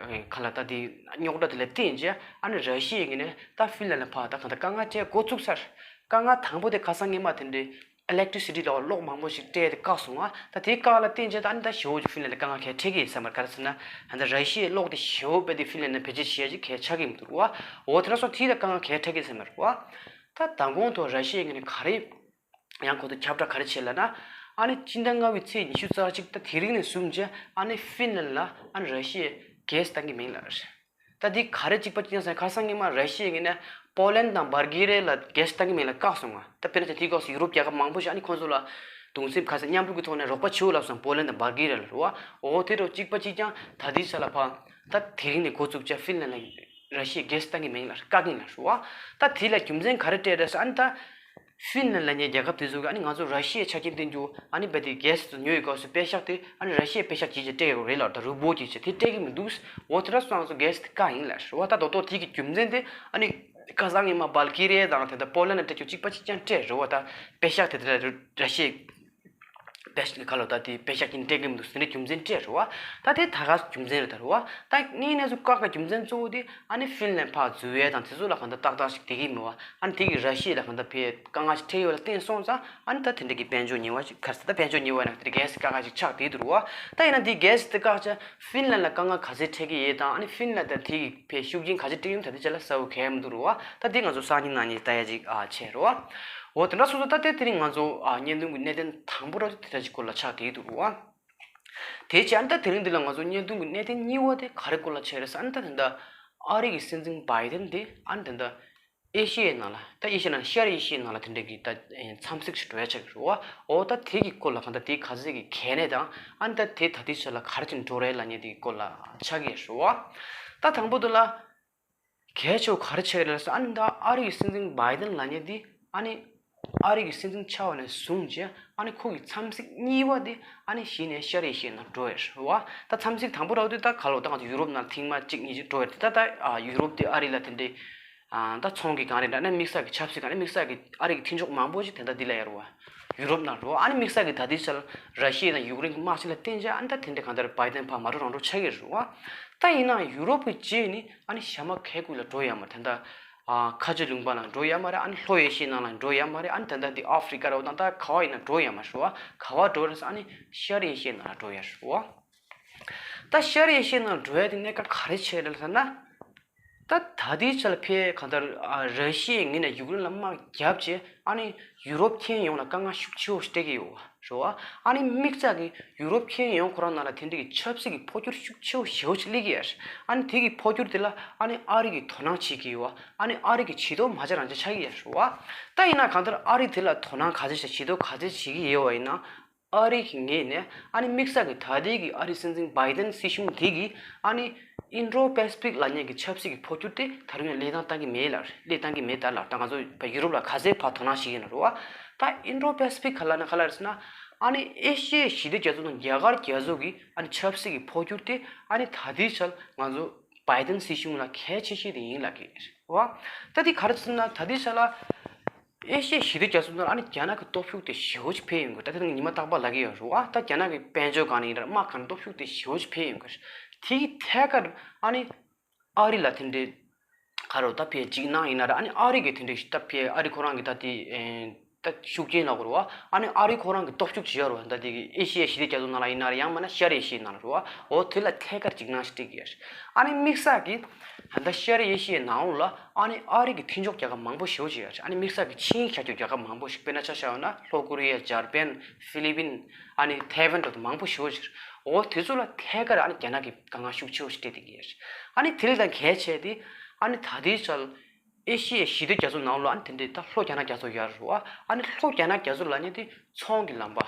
ག་ལ་ད་དེ་རྙོག་དྲ་དེ་ལ་བརྟེན་བྱས་ཨ་ནི་ར་ཤི་ཡ་གི་ནི་ད་ཧྥིན་ལན་ལ་ཕར་ད་ག་ད་དཀའ་ངལ་འཕྲད་འགོ་བཙུགས་ཚར། དཀའ་ངལ་དང་པོ་དེ་ཁ་སང་ཉི་མ་དེ་འདྲ། ཨི་ལེག་ཊི་རི་སི་ཊི་ལ་གློག་མང་པོ་ཞིག་སྤྲད་དེ་བཀག་སོང་བ། ད་དེ་བཀག་ལ་བརྟེན་བྱས་ད་ཨ་ནི་ད་ཞེ་པོ་ཅིག་ཧྥིན་ལན་ལ་དཀའ་ངལ་ག་རེ་འཕྲད་ཀྱི་ཡིན་ཟེར་མ་རེད། ག་རེ་ཟེར་ན་ད་ལྟ་ར་ཤི་ཡའི་གློག་དེ་ཞེ་པོ་དཔེ་དེ་ཧྥིན་ལན་ལ་བེད་སྤྱོད་བྱེད་ཡ་ཅིག་གལ་ཆགས་ཀྱི་མི་འདུག་རེད་བ། འོ་དེ་འདྲ་སོང་དེ་ལ་དཀའ་ངལ་ག་རེ་འཕྲད་ཀྱི་ཡིན་ཟེར་མ་རེད་བ། ད་མདང་དགོང་ཐོག་ར་ཤི་ཡའི་ངོས་ནས་ག་རེ་ཡང་ཁོ་ཚོ་ཁྱབ་བསྒྲགས་ག་རེ་བྱས་ལབ་ན། ཨ་ནི་སྤྱི་ཟླ་ལྔ་པའི་ཚེས་ཉི་ཤུ་རྩ་གཅིག་ད་དེ་རིང་ནས་བཟུང་བྱས་ཨ་ནི་ཧྥིན་ལན་ལ་ཨ་ནི་ར་ཤི་ཡའི་གྷེ་སི་བཏང་གི་མིན་ལབ་རེད། ད་འདི་ག་རེ་གཅིག་པ་གཅིག་རྐྱང་ཟེར་ན། ཁ་སང་ཉི་མ་ར་ཤི་ཡའི་ངོས་ནས་པོ་ལན་དང་སྦལ་ཀེ་རི་ཡ་ལ་གྷེ་སི་བཏང་གི་མིན་ལབ་བཀག་སོང་ང་། ད་དཔེར་ན་ཆ་དེའི་སྐབས་སུ་ཡུ་རོབ་རྒྱལ་ཁབ་མང་པོ་ཞིག་ཨ་ནི་ཁོང་ཚོ་ལ་གདུང་སེམས་ཁ་སང་མཉམ་རུབ་ཀྱི་ཐོག་ནས་རོགས་པ་བྱེད་འོ་ལབ་སོང་། པོ་ལན་དང་སྦལ་ཀེ་རི་ཡ་ལ་རེད་བ། འོ་དེ་འདྲ་གཅིག་པ་གཅིག་རྐྱང་ད་འདི་ཆ་ལ་ཕར་ད་དེ་རིང་ནས་འགོ་བཙུགས་བྱས་ཧྥིན་ལན་ལ་ར་ཤི་ཡའི་གྷེ་སི་བཏང་གི་མིན་ལབ་བཀག་གི་ཡིན་ལབ་རེད་བ། ད་དེ་ལ་རྒྱུ་མཚན་ག་རེ་སྤྲད་རེད་ཟེར་ཨ་ནི་ད། ཧྥིན་ལན་ལབ་མཁན་རྒྱལ་ཁབ་དེ་ཚོ་གིས་ཨ་ནི་ང་ཚོ་ར་ཤི་ཡའི་ཆ་རྐྱེན་བསྟན་རྒྱུ་ཨ་ནི་རྦད་དེ་གྷེ་སི་དེ་ཉོ་ཡི་སྐབས་སུ་པེ་ཤག་དེ་ཨ་ནི་ར་ཤི་ཡའི་པེ་ཤག་ཇི་བྱས་སྤྲད་ཡོད་རེད་ལབ། ད་རུ་བོ་ཇི་བྱས་དེ་སྤྲད་ཀྱི་མི་འདུག་འོ་དེ་འདྲ་སོང་ཙང་གྷེ་སི་དེ་བཀག་ཡིན་ལབ་རེད་བ། ད་རྡོག་རྡོག་དེ་གི་རྒྱུ་མཚན་དེ་ཨ་ནི་ཁ་སང་ཉི་མ་སྦལ་ཀེ་རི་ཡ་དང་དེ་འདྲ་པོ་ལན་ལ་སྤྲད་རྒྱུ་གཅིག་པ་གཅིག་རྐྱང་སྤྲད་རེད་བ། ད་པེ་ཤག་དེ་དེ་འདྲ་ར་ཤི་ཡའི་པེ་ཤག་ག་ལོ་ད་དེ་པེ་ཤག་རྐྱེན་སྤྲད་ཀྱི་མི་འདུག་ཟེར་ནས་རྒྱུ་མཚན་སྤྲད་རེད་བ། ད་དེ་ད་ག་རྒྱུ་མཚན་རེད་ད་རེད་བ། ད་ངའི་གནས་ཚུལ་བཀག་པའི་རྒྱུ་མཚན་གཙོ་བོ་དེ་ཨ་ནི་ཧྥིན་ལན་ཕར་འཛུལ་ཡས་དང་དེ་ཚོ་ལ་གང་ལྟར་ཏག་ཏག་ཞིག་བསྡད་ཀྱི་མེད་བ། ཨ་ནི་དེ་གིས་ར་ཤི་ཡ་ལ་གང་ལྟར་ཕར་དཀའ་ངལ་ཞིག་འཕྲད་ཡོད་ལ་བརྟེན་སོང་ཙང་ཨ་ནི་ད་དེ་འདྲ་གི་དཔལ་འབྱོར་ཉེས་པ་ཞིག་ག་རེ་ཟེར། ད་དཔལ་འབྱོར་ཉེས་པ་ཡིན་ན་དེ་གྷེ་སི་དཀའ་ངལ་ཞིག་ཆགས་བསྡད་འདུག་རེད་བ། ད་ཡིན་ན་དེ་གྷེ་སི་དེ་བཀག་བྱས་ཧྥིན་ལན་ལ་དཀའ་ངལ་ག་ཚད་འཕྲད་ཀྱི་ཡོད་དང་ཨ་ནི་ཧྥིན་ལན་ད་དེ་གི་ཕར་ཤུགས་རྐྱེན་ག་ཚད་སྤྲད་ཀྱི་ཡོད་ད་དེ་ཆ་ལ་གསལ་པོ་གང་ཡང་མི་འདུག་རེད་བ། ད་དེ་ང་ཚོ་སང་ཉིན་གནངས་ཉིན་ལྟ་ཡ་ཅིག་ཨ་བྱས་རེད་བ། འོ་དེ་འདྲ་སོང་ཙང་ད་དེ་དེ་རིང་ང་ཚོ་ཨ་བརྙན་ཐུང་གི་གནད་དོན་དང་པོ་ར་དེ་འདྲ་ཅིག་སྐོར་ལ་ཆགས་བསྡད་འདུག་རེད་བ། དེ་བྱས་ཨ་ནི་ད་དེ་རིང་འདི་ལ་ང་ཚོ་བརྙན་ཐུང་གི་གནད་དོན་གཉིས་པ་དེ་ག་རེ་སྐོར་ལ་ཆགས་རེད་ཟེར་ཨ་ནི་ད་དེ་འདྲ་ཨ་རི་གི་སྲིད་འཛིན་བྷའི་ཌེན་དེ་ཨ་ནི་ད་ལྟ་ཨེ་ཤི་ཡའི་ནང་ལ་ད་ཨེ་ཤི་ཡའི་ནང་ཤར་ཨེ་ཤི་ཡའི་ནང་ལ་དེ་འདྲ་གི་ད་འཚམས་གཟིགས་ཤིག་འགྲོ་ཡ་ཆགས་ཀྱི་རེད་བ། འོ་ད་དེ་གི་སྐོར་ལ་གང་ལྟར་དེ་ག་ཚད་ཀྱི་གལ་གནད་དང་ཨ་ནི་ད་དེ་ད་ལྟའི་ཆ་ལ་ག་རེ་བྱས་ནས་འགྲོ་རེད་ལབ་མཁན་དེ་གི་སྐོར་ལ་ཆགས་ཀྱི་རེད་བ། ད་དང་པོ་དེ་ལ། གལ་ཆེ་བ་ག་རེ་ཆགས་ཡོད་རེད་ཟེར་ཨ་ནི་ད་ཨ་རི་གི་སྲིད་འཛིན་བྷའི་ཌེན་ལབ་མཁན་དེ་ཨ་ནི་ཨ་རི་གི་སྲིད་འཛིན་ཆགས་པ་ནས་བཟུང་བྱས་ཨ་ནི་ཁོ་གི་འཚམས་གཟིགས་གཉིས་པ་དེ་ཨ་ནི་གཞི་ནས་ཤར་ཨེ་ཤི་ཡའི་ནང་འགྲོ་ཡོད་རེད་བ། ད་འཚམས་གཟིགས་དང་པོ་རག་དུས་ད་ག་ལོ་ད་ང་ཚོ་ཡུ་རོབ་ནང་ཐེངས་མ་གཅིག་གཉིས་ཅིག་འགྲོ་ཡོད་རེད། ད་ད་ཡུ་རོབ་དེ་ཨ་རི་ལ་དེ་འདྲའི་ད་ཚོང་གི་སྒང་རེད་འདྲ་ན་དམིགས་བསལ་གྱི་ཆབ་སྲིད་སྒང་ནས་དམིགས་བསལ་གྱི་ཨ་རི་གི་མཐུན་ཕྱོགས་མང་པོ་ཞིག་དེ་འདྲ་འདི་ལ་ཡོད་རེད་བ། ཡུ་རོབ་ནང་རེད་བ། ཨ་ནི་དམིགས་བསལ་གྱི་ད་ལྟའི་ཆར་ར་ཤི་ཡ་དང་ཡུཀ་རེན་གྱི་དམག་ཆེན་ལ་བརྟེན་བྱས་ཨ་ནི་ད་དེ་འདྲ་གང་ལྟར་བྷའི་ཌེན་ཕར་མ་འགྲོ་རང་འགྲོ་ཆགས་ཀྱི་རེད་བ། ད་ཡིན་ནའང་ཡུ་རོབ་ཀྱི་རྗེས་ནི་ཨ་ནི་ཞྭ་དམར་གད་ཀྱི་ལ་འགྲོ་ཡ་མ་རེད། ད་ལྟ་ཨ་ཁ་ཆེ་ལུང་པ་ལ་འགྲོ་ཡ་མ་རེད། ཨ་ནི་ལྷོ་ཨེ་ཤི་ཡའི་ནང་ལ་འགྲོ་ཡ་མ་རེད། ཨ་ནི་ད་ལྟ་འདི་ཨ་ཧྥི་རི་ཀ་རེད་བ། ད་ལྟ་ག་བ་ཡིན་ན་འགྲོ་ཡ་མ་རེད་བ། ག་བ་འགྲོ་རེད་ཟེར་ཨ་ནི་ཤར་ཨེ་ཤི་ཡའི་ནང་ལ་འགྲོ་ཡ་རེད་བ། ད་ཤར་ཨེ་ཤི་ཡའི་ནང་ལ་འགྲོ་ཡ་དེ་གནད་འགག་ག་རེ་ཆགས་རེད་ཟེར་ན། ད་ད་ལྟའི་ཆ་ལ་ཕར་གང་ལྟར་ཨ་ར་ཤི་ཡའི་ངོས་ནས་ཡུཀ་རེན་ལ་དམག་བརྒྱབ་བྱས་ཨ་ནི་ཡུ་རོབ་ཁྱོན་ཡོངས་ལ་དཀའ་ངལ་ཤུགས་ཆེ་བོ་ཞིག་སྤྲད་ཀྱི་ཡོད་རེད་བ། ཨ་ནི་དམིགས་བསལ་གྱི་ཡུ་རོབ་ཁྱོན་ཡོངས་ཁོ་རང་ནང་ལ་དེ་འདྲ་གི་ཆབ་སྲིད་ཀྱི་འཕོ་འགྱུར་ཤུགས་ཆེ་བོ་ཞེ་པོ་ཅིག་སླེབས་ཀྱི་ཡོད་རེད། ཨ་ནི་དེ་གི་འཕོ་འགྱུར་དེ་ལ་ཨ་ནི་ཨ་རི་གིས་དོ་སྣང་བྱེད་ཀྱི་ཡོད་བ། ཨ་ནི་ཨ་རི་གིས་བྱེད་དོ་མ་བྱེད་རང་བྱེད་ཆགས་ཀྱི་ཡོད་རེད་བ། ད་ཡིན་ན་གང་ལྟར་ཨ་རི་དེ་ལ་དོ་སྣང་ག་ཚོད་བྱེད་བྱེད་དོ་ག་ཚོད་བྱེད་ཀྱི་ཡོད་བ་ཡིན་ན། ཨ་རི་གི་ངོས་ནས་ཨ་ནི་དམིགས་བསལ་གྱི་ད་ལྟའི་གི་ཨ་རི་སྲིད་འཛིན་བྷའི་ཌེན་སྲིད་གཞུང་དེ་གིས་ཨ་ནི་ཨིན་ཌོ་པེ་སི་ཕིག་ལབ་མཁན་གྱི་ཆབ་སྲིད་ཀྱི་འཕོ་འགྱུར་དེ་ད་རུང་ཡང་སླེབས་སྟངས་བཏང་གི་མེད་ལབ་རེད། སླེབས་བཏང་གི་མེད་ད་ལབ། ད་ང་ཚོ་བ་ཡུ་རོབ་ལ་ག་ཚད་ཕར་དོ་སྣང་བྱེད་ཀྱི་ཡོད་ན་རེད་བ། ད་ཨིན་ཌོ་པེ་སི་ཕིག་ག་ལབ་ན་ག་ལབ་རེད་ཟེར་ན་ཨ་ནི་ཨེ་ཤི་ཡའི་ཞི་བདེ་རྒྱ་མཚོ་དང་རྒྱ་གར་རྒྱ་མཚོ་གི་ཨ་ནི་ཆབ་སྲིད་ཀྱི་འཕོ་འགྱུར་དེ་ཨ་ནི་ད་ལྟའི་ཆར་ང་ཚོ་བྷའི་ཌེན་སྲིད་གཞུང་ལ་གལ་ཆེ་ཤོས་དེ་ཡིན་ལབ་ཀྱི་རེད་བ། ད་དེ་ག་རེ་ཟེར་ན་ད་ལྟའི་ཆར་ལ། ཨེ་ཤི་ཡའི་ཞི་བདེ་རྒྱ་མཚོ་ནང་ཨ་ནི་རྒྱ་ནག་གི་སྟོབས་ཤུགས་དེ་ཞེ་པོ་ཅིག་འཕེལ་ཡོང་གི་རེད། ད་དེ་ཉི་མ་རྟག་པར་ལབ་ཀྱི་ཡོད་རེད་བ། ད་རྒྱ་ནག་གི་དཔལ་འབྱོར་སྒང་ནས་ཡིན་ན་དམག་སྒང་ནས་སྟོབས་ཤུགས་དེ་ཞེ་པོ་ཅིག་འཕེལ་ཡོང་གི་རེད། དེ་གི་ཐད་ཀར་ཨ་ནི་ཨ་རི་ལ་དེ་འདྲའི་ག་རེ་ད་ཕར་འཇིགས་སྣང་ཡིན་ན་རེད། ཨ་ནི་ཨ་རི་གི་དེ་འདྲའི་ད་ཕར་ཨ་རི་ཁོ་རང་གི་ད་དེ་ད་ཤུགས་རྐྱེན་ལབ་དགོས་རེད་བ། ཨ་ནི་ཨ་རི་ཁོ་རང་གི་སྟོབས་ཤུགས་ཇི་ཡོད་རེད་བ། ད་དེ་གི་ཨེ་ཤི་ཡའི་ཞི་བདེ་རྒྱ་མཚོ་ནང་ལ་ཡིན་ན་རེད། ཡང་མིན་ན་ཤར་ཨེ་ཤི་ཡའི་ནང་ལ་རེད་བ། འོ་དེ་ལ་ཐད་ཀར་འཇིགས་སྣང་ཞིག་སྤྲད་ཀྱི་ཡོད་རེད། ཨ་ནི་དམིགས་བསལ་གྱི་ད་ལྟ་ཤར་ཨེ་ཤི་ཡའི་ནང་ལོགས་ལ་ཨ་ནི་ཨ་རི་གི་མཐུན་ཕྱོགས་རྒྱལ་ཁབ་མང་པོ་ཞེ་པོ་ཅིག་ཡོད་རེད། ཨ་ནི་དམིགས་བསལ་གྱི་ཆིངས་ཡིག་བཞག་རྒྱུ་རྒྱལ་ཁབ་མང་པོ་ཞིག་དཔེར་ན་ཆ་བཞག་ཡོད་ན་ལྷོ་ཀོ་རི་ཡ། འཇར་པན། ཧྥི་ལི་པིན། ཨ་ནི་ཐའེ་ཝན་འདྲ་པོ་མང་པོ་ཞེ་པོ་ཅིག་རེད། འོ་དེ་ཚོ་ལ་ཐད་ཀར་ཨ་ནི་རྒྱ་ནག་གིས་དཀའ་ངལ་ཤུགས་ཆེ་བོ་ཞིག་སྤྲད་བསྡད་ཀྱི་ཡོད་རེད། ཨ་ནི་དེ་ལས་ཀྱང་གལ་ཆེ་དེ་ཨ་ནི་ད་ལྟའི་ཆར་ཨེ་ཤི་ཡའི་ཞི་བདེ་རྒྱ་མཚོ་ནང་ལོགས་ཨ་ནི་དེ་འདྲའི་ད་ལྷོ་རྒྱ་ནག་རྒྱ་མཚོ་ཡོད་རེད་བ། ཨ་ནི་ལྷོ་རྒྱ་ནག་རྒྱ་མཚོ་ལབ་མཁན་དེ་ཚོང་གི་ལམ་པ་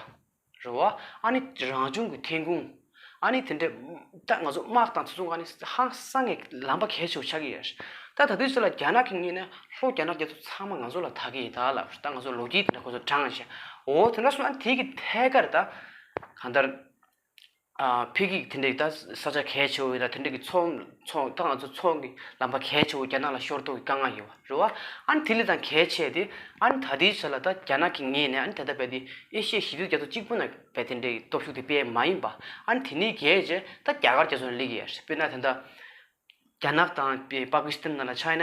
རེད་བ། ཨ་ནི་རང་བྱུང་གི་ཐོན་ཁུངས། ཨ་ནི་དེ་འདྲའི་ད་ང་ཚོ་དམག་དང་དེ་ཚོ་ག་ནི་ཧང་སང་གི་ལམ་པ་གལ་ཆེ་བོ་ཆགས་ཀྱི་ཡོད་རེད། ད་ད་དུས་ཚོད་ལ་རྒྱ་ནག་གི་ངོས་ནས་ལྷོ་རྒྱ་ནག་རྒྱ་མཚོ་ཚང་མ་ང་ཚོ་ལ་བདག་གི་ཡོད་ད་ལབ་རེད། ད་ང་ཚོ་ལོ་རྒྱུས་དེ་འདྲ་ཁོ་ཚོ་དྲངས་བྱས། འོ་དེ་འདྲ་སོང་ཨ་ནི་དེ་གི་ཐད་ཀར་ད་གང་ལྟར། ཨ་ཕ་གི་དེ་འདྲའི་ད་ས་ཆ་གལ་ཆེ་བོ་ཡིན་ན་དེ་འདྲ་གི་ཚོང་ཚོང་ད་ང་ཚོ་ཚོང་གི་ལམ་པ་གལ་ཆེ་བོ་རྒྱ་ནག་ལ་ཤོར་དོགས་ཀྱི་དཀའ་ངལ་ཡོད་པ་རེད་བ། ཨ་ནི་དེ་ལས་ཀྱང་གལ་ཆེ་དེ་ཨ་ནི་ད་ལྟའི་ཆ་ལ་ད་རྒྱ་ནག་གི་ངོས་ནས་ཨ་ནི་ད་ལྟ་བས་དེ་ཨེ་ཤི་ཡའི་ཞི་བདེ་རྒྱ་མཚོ་གཅིག་པུ་ན་བས་དེ་འདྲའི་སྟོབས་ཤུགས་དེ་སྤེལ་མ་ཡིན་པ། ཨ་ནི་དེ་ནས་བརྒལ་བྱས་ད་རྒྱ་གར་རྒྱ་མཚོ་ནང་སླེབས་ཀྱི་ཡོད་རེད། དཔེར་ན་ད་ལྟ་ རྒྱ་ནག་དང་པ་ཀི་སི་ཐན་ནང་ལ་ཆའི་ན་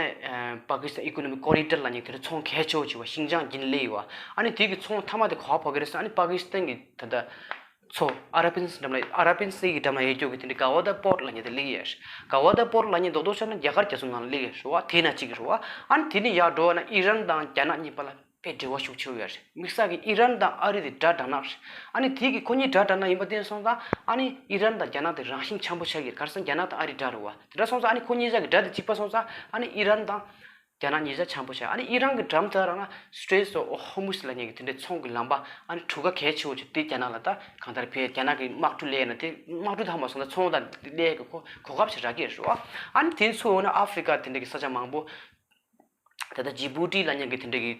པ་ཀི་སི་ཐན་ཨི་ཀོ་ནོ་མིག་ཀོ་རི་ཌར་ལབ་མཁན་དེ་འདྲ་ཚོང་གལ་ཆེ་བོ་ཅིག་ཡོད་པ། ཤིན་ཅང་བརྒྱུད་ནས་སླེབས་ཡོད་པ། ཨ་ནི་དེ་གི་ཚོང་མཐའ་མ་དེ་ག་པར་ཕོག་གི་རེད་ཟེར་ན། ཨ་ནི་པ་ཀི་སི་ཐན་གྱི་ད་ལྟ་མཚོ་ཨ་ར་བན་འགྲམ་ལ། ཨ་ར་བན་སི་གི་འགྲམ་ལ་ཡོད་རྒྱུ་གི་དེ་འདྲའི་ག་ཝ་ད་པོར་ཊི་ལབ་མཁན་དེ་སླེབས་ཀྱི་ཡོད་རེད། ག་ཝ་ད་པོར་ཊི་ལབ་མཁན་རྡོག་རྡོག་བཤད་ན་རྒྱ་གར་རྒྱ་མཚོ་ནང་ལ་སླེབས་ཀྱི་ཡོད་རེད་པ། དེ་ན་གཅིག་རེད་པ། ཨ་ནི་དེ་ནས་ཡར་འགྲོ་བ་ན་ཨི་རན་དང་རྒྱ་ནག་གཉིས་བར་ལ་དཔེ་འབྲེལ་བ་ཤུགས་ཆེ་བོ་ཡོད་རེད། དམིགས་བསལ་གྱི་ཨི་རན་དང་ཨ་རི་དེ་དགྲ་དགྲ་ནག་རེད། ཨ་ནི་དེ་གི་ཁོ་གཉིས་དགྲ་དགྲ་ནག་ཡིན་པ་དེ་སོང་ཙང་། ཨ་ནི་ཨི་རན་དང་རྒྱ་ནག་དེ་རང་བཞིན་ཆེན་པོ་ཆགས་ཀྱི་རེད། ག་རེ་ཟེར་ན་རྒྱ་ནག་དང་ཨ་རི་དགྲ་རེད་པ། དེ་འདྲ་སོང་ཙང་ཨ་ནི་ཁོ་གཉིས་ཆ་གི་དགྲ་དེ་གཅིག་པ་སོང་ཙང་། ཨ་ནི་ཨི་རན་དང་རྒྱ་ནག་གཉིས་ཆ་ཆེན་པོ་ཆགས། ཨ་ནི་ཨི་རན་གྱི་འགྲམ་དེ་རང་ན་Straits of Hormuz ལབ་མཁན་གྱི་དེ་འདྲའི་ཚོང་གི་ལམ་པ། ཨ་ནི་གྲུ་ཁ་གལ་ཆེ་བོ་ཅིག་དེ་རྒྱ་ནག་ལ་ད་གང་ལྟར་ཕར་རྒྱ་ནག་གི་དམག་གྲུ་སླེབས་ན། དེ་དམག་གྲུ་དང་མ་སོང་ད་ཚོང་དང་སླེབས་ཀྱི་གོ་གོ་སྐབས་ཤིག་རག་གི་རེད་པ། ཨ་ནི་དེ་ཚོ་འོ་ན་ཨ་ཧྥི་རི་ཀ་དེ་འདྲ་གི་ས་ཆ་མང་པོ། ད་ལྟ་ཇི་བུ་ཊི་ལབ་མཁན་གྱི་དེ་འདྲ་གི་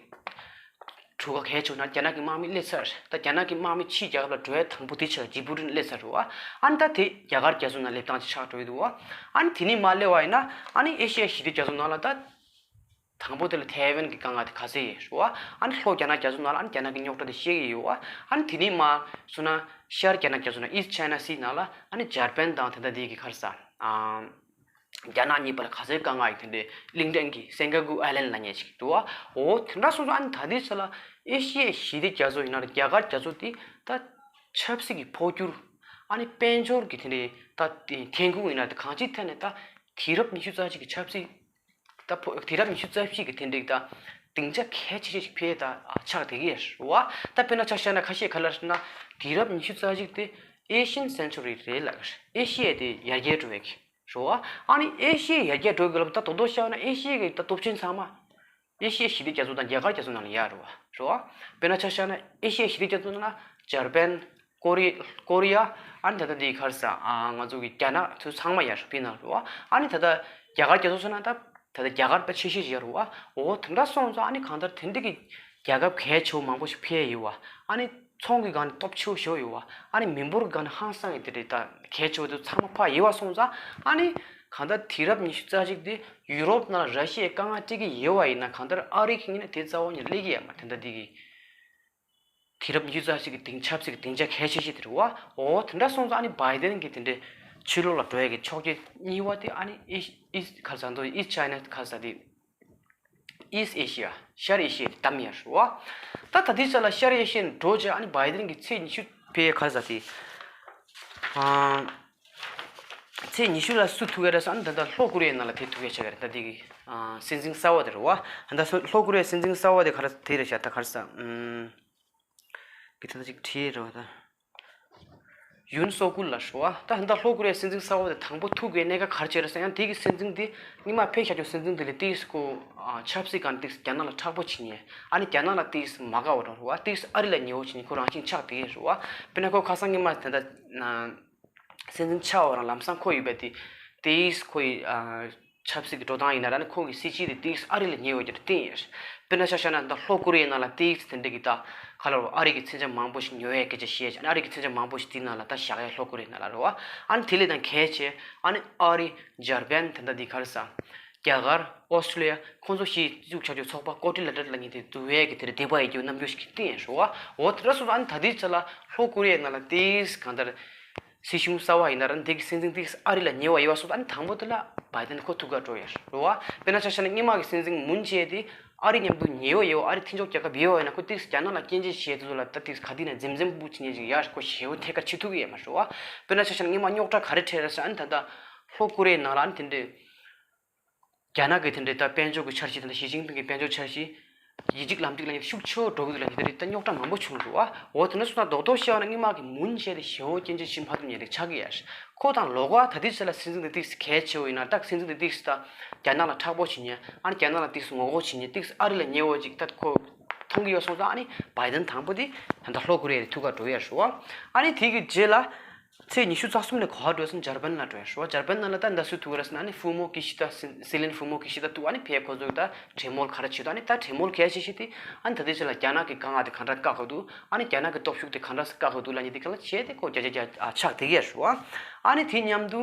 གྲུ་ཁ་གལ་ཆེ་བོ་ནང་རྒྱ་ནག་གི་དམག་མི་སླེབས་ཚར། ད་རྒྱ་ནག་གི་དམག་མི་ཕྱིའི་རྒྱལ་ཁབ་ལ་འགྲོ་ཡ་དང་པོ་དེ་ཆགས་ཇི་བུ་ཊི་ནས་སླེབས་ཚར་རེད་པ། ཨ་ནི་ད་དེ་རྒྱ་གར་རྒྱ་མཚོ་ནང་སླེབས་སྟངས་ཅིག་ཆགས་འགྲོ་གི་འདུག་པ། ཨ་ནི་དེ་ནས་མར་སླེབས་པ་ཡིན་ན། ཨ་ནི་ཨེ་ཤི་ཡ་ཞི་བདེ་རྒྱ་མཚོ་ནང་ལ་ད་དང་པོ་དེ་ལ་ཐའེ་ཝན་གྱི་དཀའ་ངལ་དེ་ག་ཚད་ཡོད་རེད་པ། ཨ་ནི་ལྷོ་རྒྱ་ནག་རྒྱ་མཚོ་ནང་ལ་ཨ་ནི་རྒྱ་ནག་གི་རྙོག་དྲ་དེ་བཤད་ཀྱི་ཡོད་པ། ཨ་ནི་དེ་ནས་མར་སོང་ན་ཤར་རྒྱ་ནག་རྒྱ་མཚོ་ནང་། East China Sea ནང་ལ་ཨ་ནི་འཇར་པན་དང་དེ་འདྲ་དེ་གི་ག་རེ་ཟེར། ཨ། རྒྱ་ནག་གཉིས་བར་ལ་ག་ཚོད་དཀའ་ངལ་ཡོད། དེ་འདྲའི་གླིང་ཕྲན་གྱི་སེན་ཀ་གུ་ཨའི་ལན་ལབ་མཁན་ཞིག་འདུག་པ། འོ་དེ་འདྲ་སོང་ཙང་། ཨ་ནི་ད་ལྟའི་ཆ་ལ་ཨེ་ཤི་ཡའི་ཞི་བདེ་རྒྱ་མཚོ་ཡིན་ན་རེད། རྒྱ་གར་རྒྱ་མཚོ་དེ་ད་ཆབ་སྲིད་ཀྱི་འཕོ་འགྱུར། ཨ་ནི་དཔལ་འབྱོར་གྱི་དེ་འདྲའི་ད་ཐོན་ཁུངས་ཡིན་ན་རེད། ད་གང་ཅིའི་ཐད་ནས་ད་དུས་རབས་ཉི་ཤུ་རྩ་གཅིག་གི་ཆབ་སྲིད། ད་འཕོ་དུས་རབས་ཉི་ཤུ་རྩ་གཅིག་གི་དེ་འདྲའི་ད་སྡིངས་ཆ་གལ་ཆེ་ཤོས་ཤིག་ཕར་ད་ཆགས་བསྡད་ཀྱི་ཡོད་རེད་པ། ད་དཔེར་ན་ཆ་བཞག་ན་ཁ་ཤས་ག་རེ་ལབ་ཟེར་ན། དུས་རབས་ཉི་ཤུ་རྩ་གཅིག་དེ་Asian Century རེད་ལབ་ཀྱི་རེད། ཨེ་ཤི་ཡ་དེ་ཡར་རྒྱས་འགྲོ་བའི་གི་རེད་པ། ཨ་ནི་ཨེ་ཤི་ཡ་ཡར་རྒྱས་འགྲོ་གི་ལབ། ད་རྡོག་རྡོག་བཤད་ན་ཨེ་ཤི་ཡ་གི་ད་སྟོབས་ཆེན་ཚང་མ་ཨེ་ཤི་ཡ་ཞི་བདེ་རྒྱ་མཚོ་དང་རྒྱ་གར་རྒྱ་མཚོ་ནང་ལ་ཡོད་རེད་པ། རེད་པ། དཔེར་ན་ཆ་བཞག་ན་ཨེ་ཤི་ཡ་ཞི་བདེ་རྒྱ་མཚོ་ནང་ལ་འཇར་པན། ཀོ་རི་ཀོ་རི་ཡ། ཨ་ནི་ད་ལྟ་འདི་ག་རེ་ཟེར། ཨ། ང་ཚོ་གི་རྒྱ་ནག་ཚོ་ཚང་མ་ཡར་ཕྱིན་ནང་རེད་པ། ཨ་ནི་ད་ལྟ་རྒྱ་གར་རྒྱ་མཚོ་ཟེར་ན་ད་ད་ལྟ་རྒྱ་གར་དཔེ་ཆེ་ཤོས་ཤིག་ཡོད་རེད་པ། འོ་དེ་འདྲ་སོང་ཙང་ཨ་ནི་གང་ལྟར་དེ་འདྲ་གི་རྒྱལ་ཁབ་གལ་ཆེ་བོ་མང་པོ་ཞིག་ཕར་ཡོད་པ། ཨ་ནི་ཚོང་གི་སྒང་ནས་སྟོབས་ཆེ་བོ་ཞིག་ཡོད་པ། ཨ་ནི་མི་འབོར་གྱི་སྒང་ནས་ཧང་སང་གི་དེ་འདྲ་ད་གལ་ཆེ་བོ་དེ་ཚང་མ་ཕར་ཡོད་པ་སོང་ཙང་། ཨ་ནི་གང་ལྟར་དུས་རབས་ཉི་ཤུ་རྩ་གཅིག་དེ་ཡུ་རོབ་ནང་ལ་ར་ཤི་ཡས་དཀའ་ངལ་སྤྲད་ཀྱི་ཡོད་པ་ཡིན་ན། གང་ལྟར་ཨ་རི་གི་ངོས་ནས་དེ་རྩ་བ་ནས་སླེབས་ཀྱི་ཡོད་མ་རེད། དེ་འདྲ་འདི་གི་དུས་རབས་ཉི་ཤུ་རྩ་གཅིག་གི་སྡིངས་ཆབ་སྲིད་ཀྱི་སྡིངས་ཆ་གལ་ཆེ་ཤོས་དེ་རེད་པ། འོ་དེ་འདྲ་སོང་ཙང་ཨ་ནི་བྷའི་ཌེན་གྱི་དེ་འདྲའི་ཕྱི་ལོགས་ལ་འགྲོ་ཡས་ཀྱི་ཕྱོགས་གཅིག་གཉིས་པ་དེ་ཨ་ནི་ཨི་ཨི་ག་རེ་ཟེར་འདུག East China ག་རེ་ཟེར་དེ། East Asia ཤར་ཨེ་ཤི་ཡ་བདམས་ཡོད་རེད་པ། ད་ད་ལྟའི་ཆ་ལ་ཤར་ཨེ་ཤི་ཡ་འགྲོ་བྱས། ཨ་ནི་བྷའི་ཌེན་གྱི་ཚེས་ཉི་ཤུ་པའི་ག་རེ་ཟེར་དེ། ཨ། ཚེས་ཉི་ཤུ་ལ་སུ་ཐུག་ཡོད་རེད་ཟེར་ན། ད་ལྟ་ལྷོ་ཀོ་རི་ཡའི་ནང་ལ་དེ་ཐུག་ཡོད་ཆགས་ཀྱི་རེད། ད་འདི་གི་ཨ་སྲིད་འཛིན་གསར་པ་དེ་རེད་པ། ད་ལྷོ་ཀོ་རི་ཡའི་སྲིད་འཛིན་གསར་པ་དེ་ག་རེ་དེ་རེད་ཤག་ད་ག་རེ་ཟེར། ཨུམ། གི་ད་ལྟ་ཅིག་བྲིས་རེད་པ་ད། ཡུན་སོག་ཀུལ་ལབ་རེད་པ། ད་ད་ལྷོ་ཀོ་རི་ཡའི་སྲིད་འཛིན་གསར་པ་དེ་དང་པོ་ཐུག་པའི་གནད་འགག་ག་རེ་བྱས་རེད་ཟེར་ན། ཡང་དེ་གི་སྲིད་འཛིན་དེ་སྔོན་མ་ཕེབས་བཞག་རྒྱུ་སྲིད་འཛིན་དེ་ལས་ཏིས་ཁོ་ཨ་ཆབ་སྲིད་སྒང་ཏིས་རྒྱ་ནག་ལ་མཁྲེགས་པོ་བྱེད་མཁན། ཨ་ནི་རྒྱ་ནག་ལ་ཏིས་མ་དགའ་བ་རང་རེད་པ། ཏིས་ཨ་རི་ལ་ཉེ་བོ་བྱེད་མཁན་ཁོ་རང་བཞིན་ཆགས་བསྡད་ཡོད་རེད་པ། དཔེར་ན་ཁོ་ཁ་སང་སྔོན་མ་དེ་འདྲ་ན། སྲིད་འཛིན་ཆགས་པ་རང་ལམ་སང་ཁོ་ཡོད་པའི་དེ། ཏིས་ཁོ་ཡི་ཨ་ཆབ་སྲིད་ཀྱི་འགྲོ་སྟངས་ཡིན་ན་ར། ནི་ཁོ་གི་སྲིད་བྱུས་དེ་ཏིས་ཨ་རི་ལ་ཉེ་བོ་ཅིག་བསྟན་ཡོད། དཔེར་ན་ཆ་བཞག་ན་ད་ལྷོ་ཀོ་རི་ཡའི་ནང་ལ་ཏིས་དེ་འདྲ་གི་ད་ག་ལབ་རེད། ཨ་རི་གི་མཚོན་ཆ་མང་པོ་ཞིག་ཉོ་ཡས་སྐད་ཆ་བཤད་བྱས། ཨ་ནི་ཨ་རི་གི་མཚོན་ཆ་མང་པོ་ཞིག་དེའི་ནང་ལ་ད་བཞག་ཡས། ལྷོ་ཀོ་རི་ཡའི་ནང་ལ་རེད་པ། ཨ་ནི་དེ་ལས་ད་གལ་ཆེ། ཨ་ནི་ཨ་རི། འཇར་པན། དེ་འདྲ་འདི་ག་རེ་ཟེར། རྒྱ་གར། ཨོ་སི་ཀྲི་ལི་ཡ། ཁོང་ཚོ་བཞི་བཅུག་བྱ་རྒྱུ་ཚོགས་པ་ཀོ་ཊི་ལ་ཊ་རལ་ལབ་མཁན་དེ་བསྡུ་ཡས་ཀྱི་དེ་རེད། དེ་བ་ཡི་རྒྱུ་རྣམ་འགྱུར་ཞིག་བསྟན་ཡོད་རེད་པ། འོ་དེ་འདྲ་སོང་ཙང་ཨ་ནི་ད་ལྟའི་ཆ་ལ་ལྷོ་ཀོ་རི་ཡའི་ནང་ལ་ཏིས་གང་ལྟར་སྲིད་གཞུང་གསར་པ་ཡིན་ན་ར། འདི་གི་སྲིད་འཛིན་ཏིས་ཨ་རི་ལ་ཉེ་བ་ཡོད་པ་སོང་ཙང་། ཨ་ནི་དང་པོ་དེ་ལ་བྷའི་ཌེན་ཁོ་ཐུག་ག་འགྲོ་ཡོད་རེད་པ། དཔེར་ན་ཆ་བཞག་ན་སྔོན་མ་གི་སྲིད་འཛིན་མུན་ཇེ་དེ་ཨ་རི་མཉམ་དུ་ཉེ་བ་ཡོད། ཨ་རི་མཐུན་ཕྱོགས་རྒྱལ་ཁབ་ཡོད་པ་ཡིན་ན། ཁོ་ཏིས་རྒྱ་ནག་ལ་སྐྱོན་བརྗོད་བྱེད་དུས་ལ་ད་ཏིས་ག་དུས་ན་འཛེམ་འཛེམ་པོ་བྱེད་མཁན་ཞིག་ཡོད་རེད། ཁོ་ཞེ་པོ་ཐད་ཀར་བྱེད་ཐུབ་ཀྱི་ཡོད་མ་རེད་པ། དཔེར་ན་ཆ་བཞག་ན་སྔོན་མ་རྙོག་དྲ་ག་རེ་འཕྲད་རེད་ཟེར་ན། ཨ་ནི་ད་ལྟ་ལྷོ་ཀོ་རི་ཡའི་ནང་ལ་ཨ་ནི་དེ་འདྲའི་རྒྱ་ནག་གི་དེ་འདྲའི་ད་དཔལ་འབྱོར་གྱི་འཆར་གཞི། དེ་འདྲ་ཞི་ཅིན་ཕིང་གི་དཔལ་འབྱོར་འཆར་གཞི། ཡིག་གཅིག་ལམ་གཅིག་ལབ་མཁན་ཤུགས་ཆེ་བོ་འགྲོ་གི་འདུག་ལབ་མཁན་དེ་རིགས་ད་རྙོག་དྲ་མང་པོ་བྱུང་འདུག་པ། འོ་དེ་འདྲ་སོང་ཙང་རྡོག་རྡོག་བཤད་པ་ན་སྔོན་མ་གི་མུན་ཇེ་དེ་ཞེ་པོ་སྐྱོན་བརྗོད་བྱེད་མ་ཐུབ་མཁན་རིགས་ཆགས་ཀྱི་ཡོད་རེད། ཁོ་དང་ལོགས་ཀ་ད་ལྟའི་ཆ་ལ་སྲིད་འཛིན་དེ་ཏིས་གལ་ཆེ་བོ་ཡིན་ན། ད་སྲིད་འཛིན་དེ་ཏིས་ད་རྒྱ་ནག་ལ་མཁྲེགས་པོ་བྱེད་མཁན། ཨ་ནི་རྒྱ་ནག་ལ་ཏིས་ངོ་རྒོལ་བྱེད་མཁན། ཏིས་ཨ་རི་ལ་ཉེ་བོ་ཅིག་ད་ཁོ་མཐོང་གི་ཡོད་སོང་ཙང་། ཨ་ནི་བྷའི་ཌེན་དང་པོ་དེ་ད་ལྟ་ལྷོ་ཀོ་རི་ཡ་དེ་ཐུག་ག་འགྲོ་ཡ་རེད་པ། ཨ་ནི་དེ་གི་རྗེས་ལ། ཚེས་ཉི་ཤུ་རྩ་གསུམ་ནས་ག་པར་འགྲོ་ཟེར་ན་འཇར་པན་ལ་འགྲོ་ཡ་རེད་པ། འཇར་པན་ནང་ལ་ད་ད་སུ་ཐུག་གི་རེད་ཟེར་ན། ཨ་ནི་ཧྥུ་མོ་ཀི་ཤི་ད། སྲིད་སྲིད་བློན་ཧྥུ་མོ་ཀི་ཤི་ད་ཐུག་ཨ་ནི་ཕར་ཁོ་ཚོས་ད་གྲོས་མོལ་ག་རེ་བྱེད་འདུག་ཨ་ནི་ད་གྲོས་མོལ་གལ་ཆེ་ཤོས་དེ། ཨ་ནི་ད་ལྟའི་ཆ་ལ་རྒྱ་ནག་གིས་དཀའ་ངལ་དེ་ག་འདྲ་བཀག་དགོས་འདུག་ཨ་ནི་རྒྱ་ནག་གི་སྟོབས་ཤུགས་དེ་ག་འདྲ་བཀག་དགོས་འདུག་ལབ་མཁན་དེ་ག་ལ་བྱས་ཏེ་ཁོ་བརྒྱ་ཆ་བརྒྱ་ཨ་ཆགས་བསྡད་ཀྱི་ཡོད་རེད་པ། ཨ་ནི་དེ་མཉམ་དུ་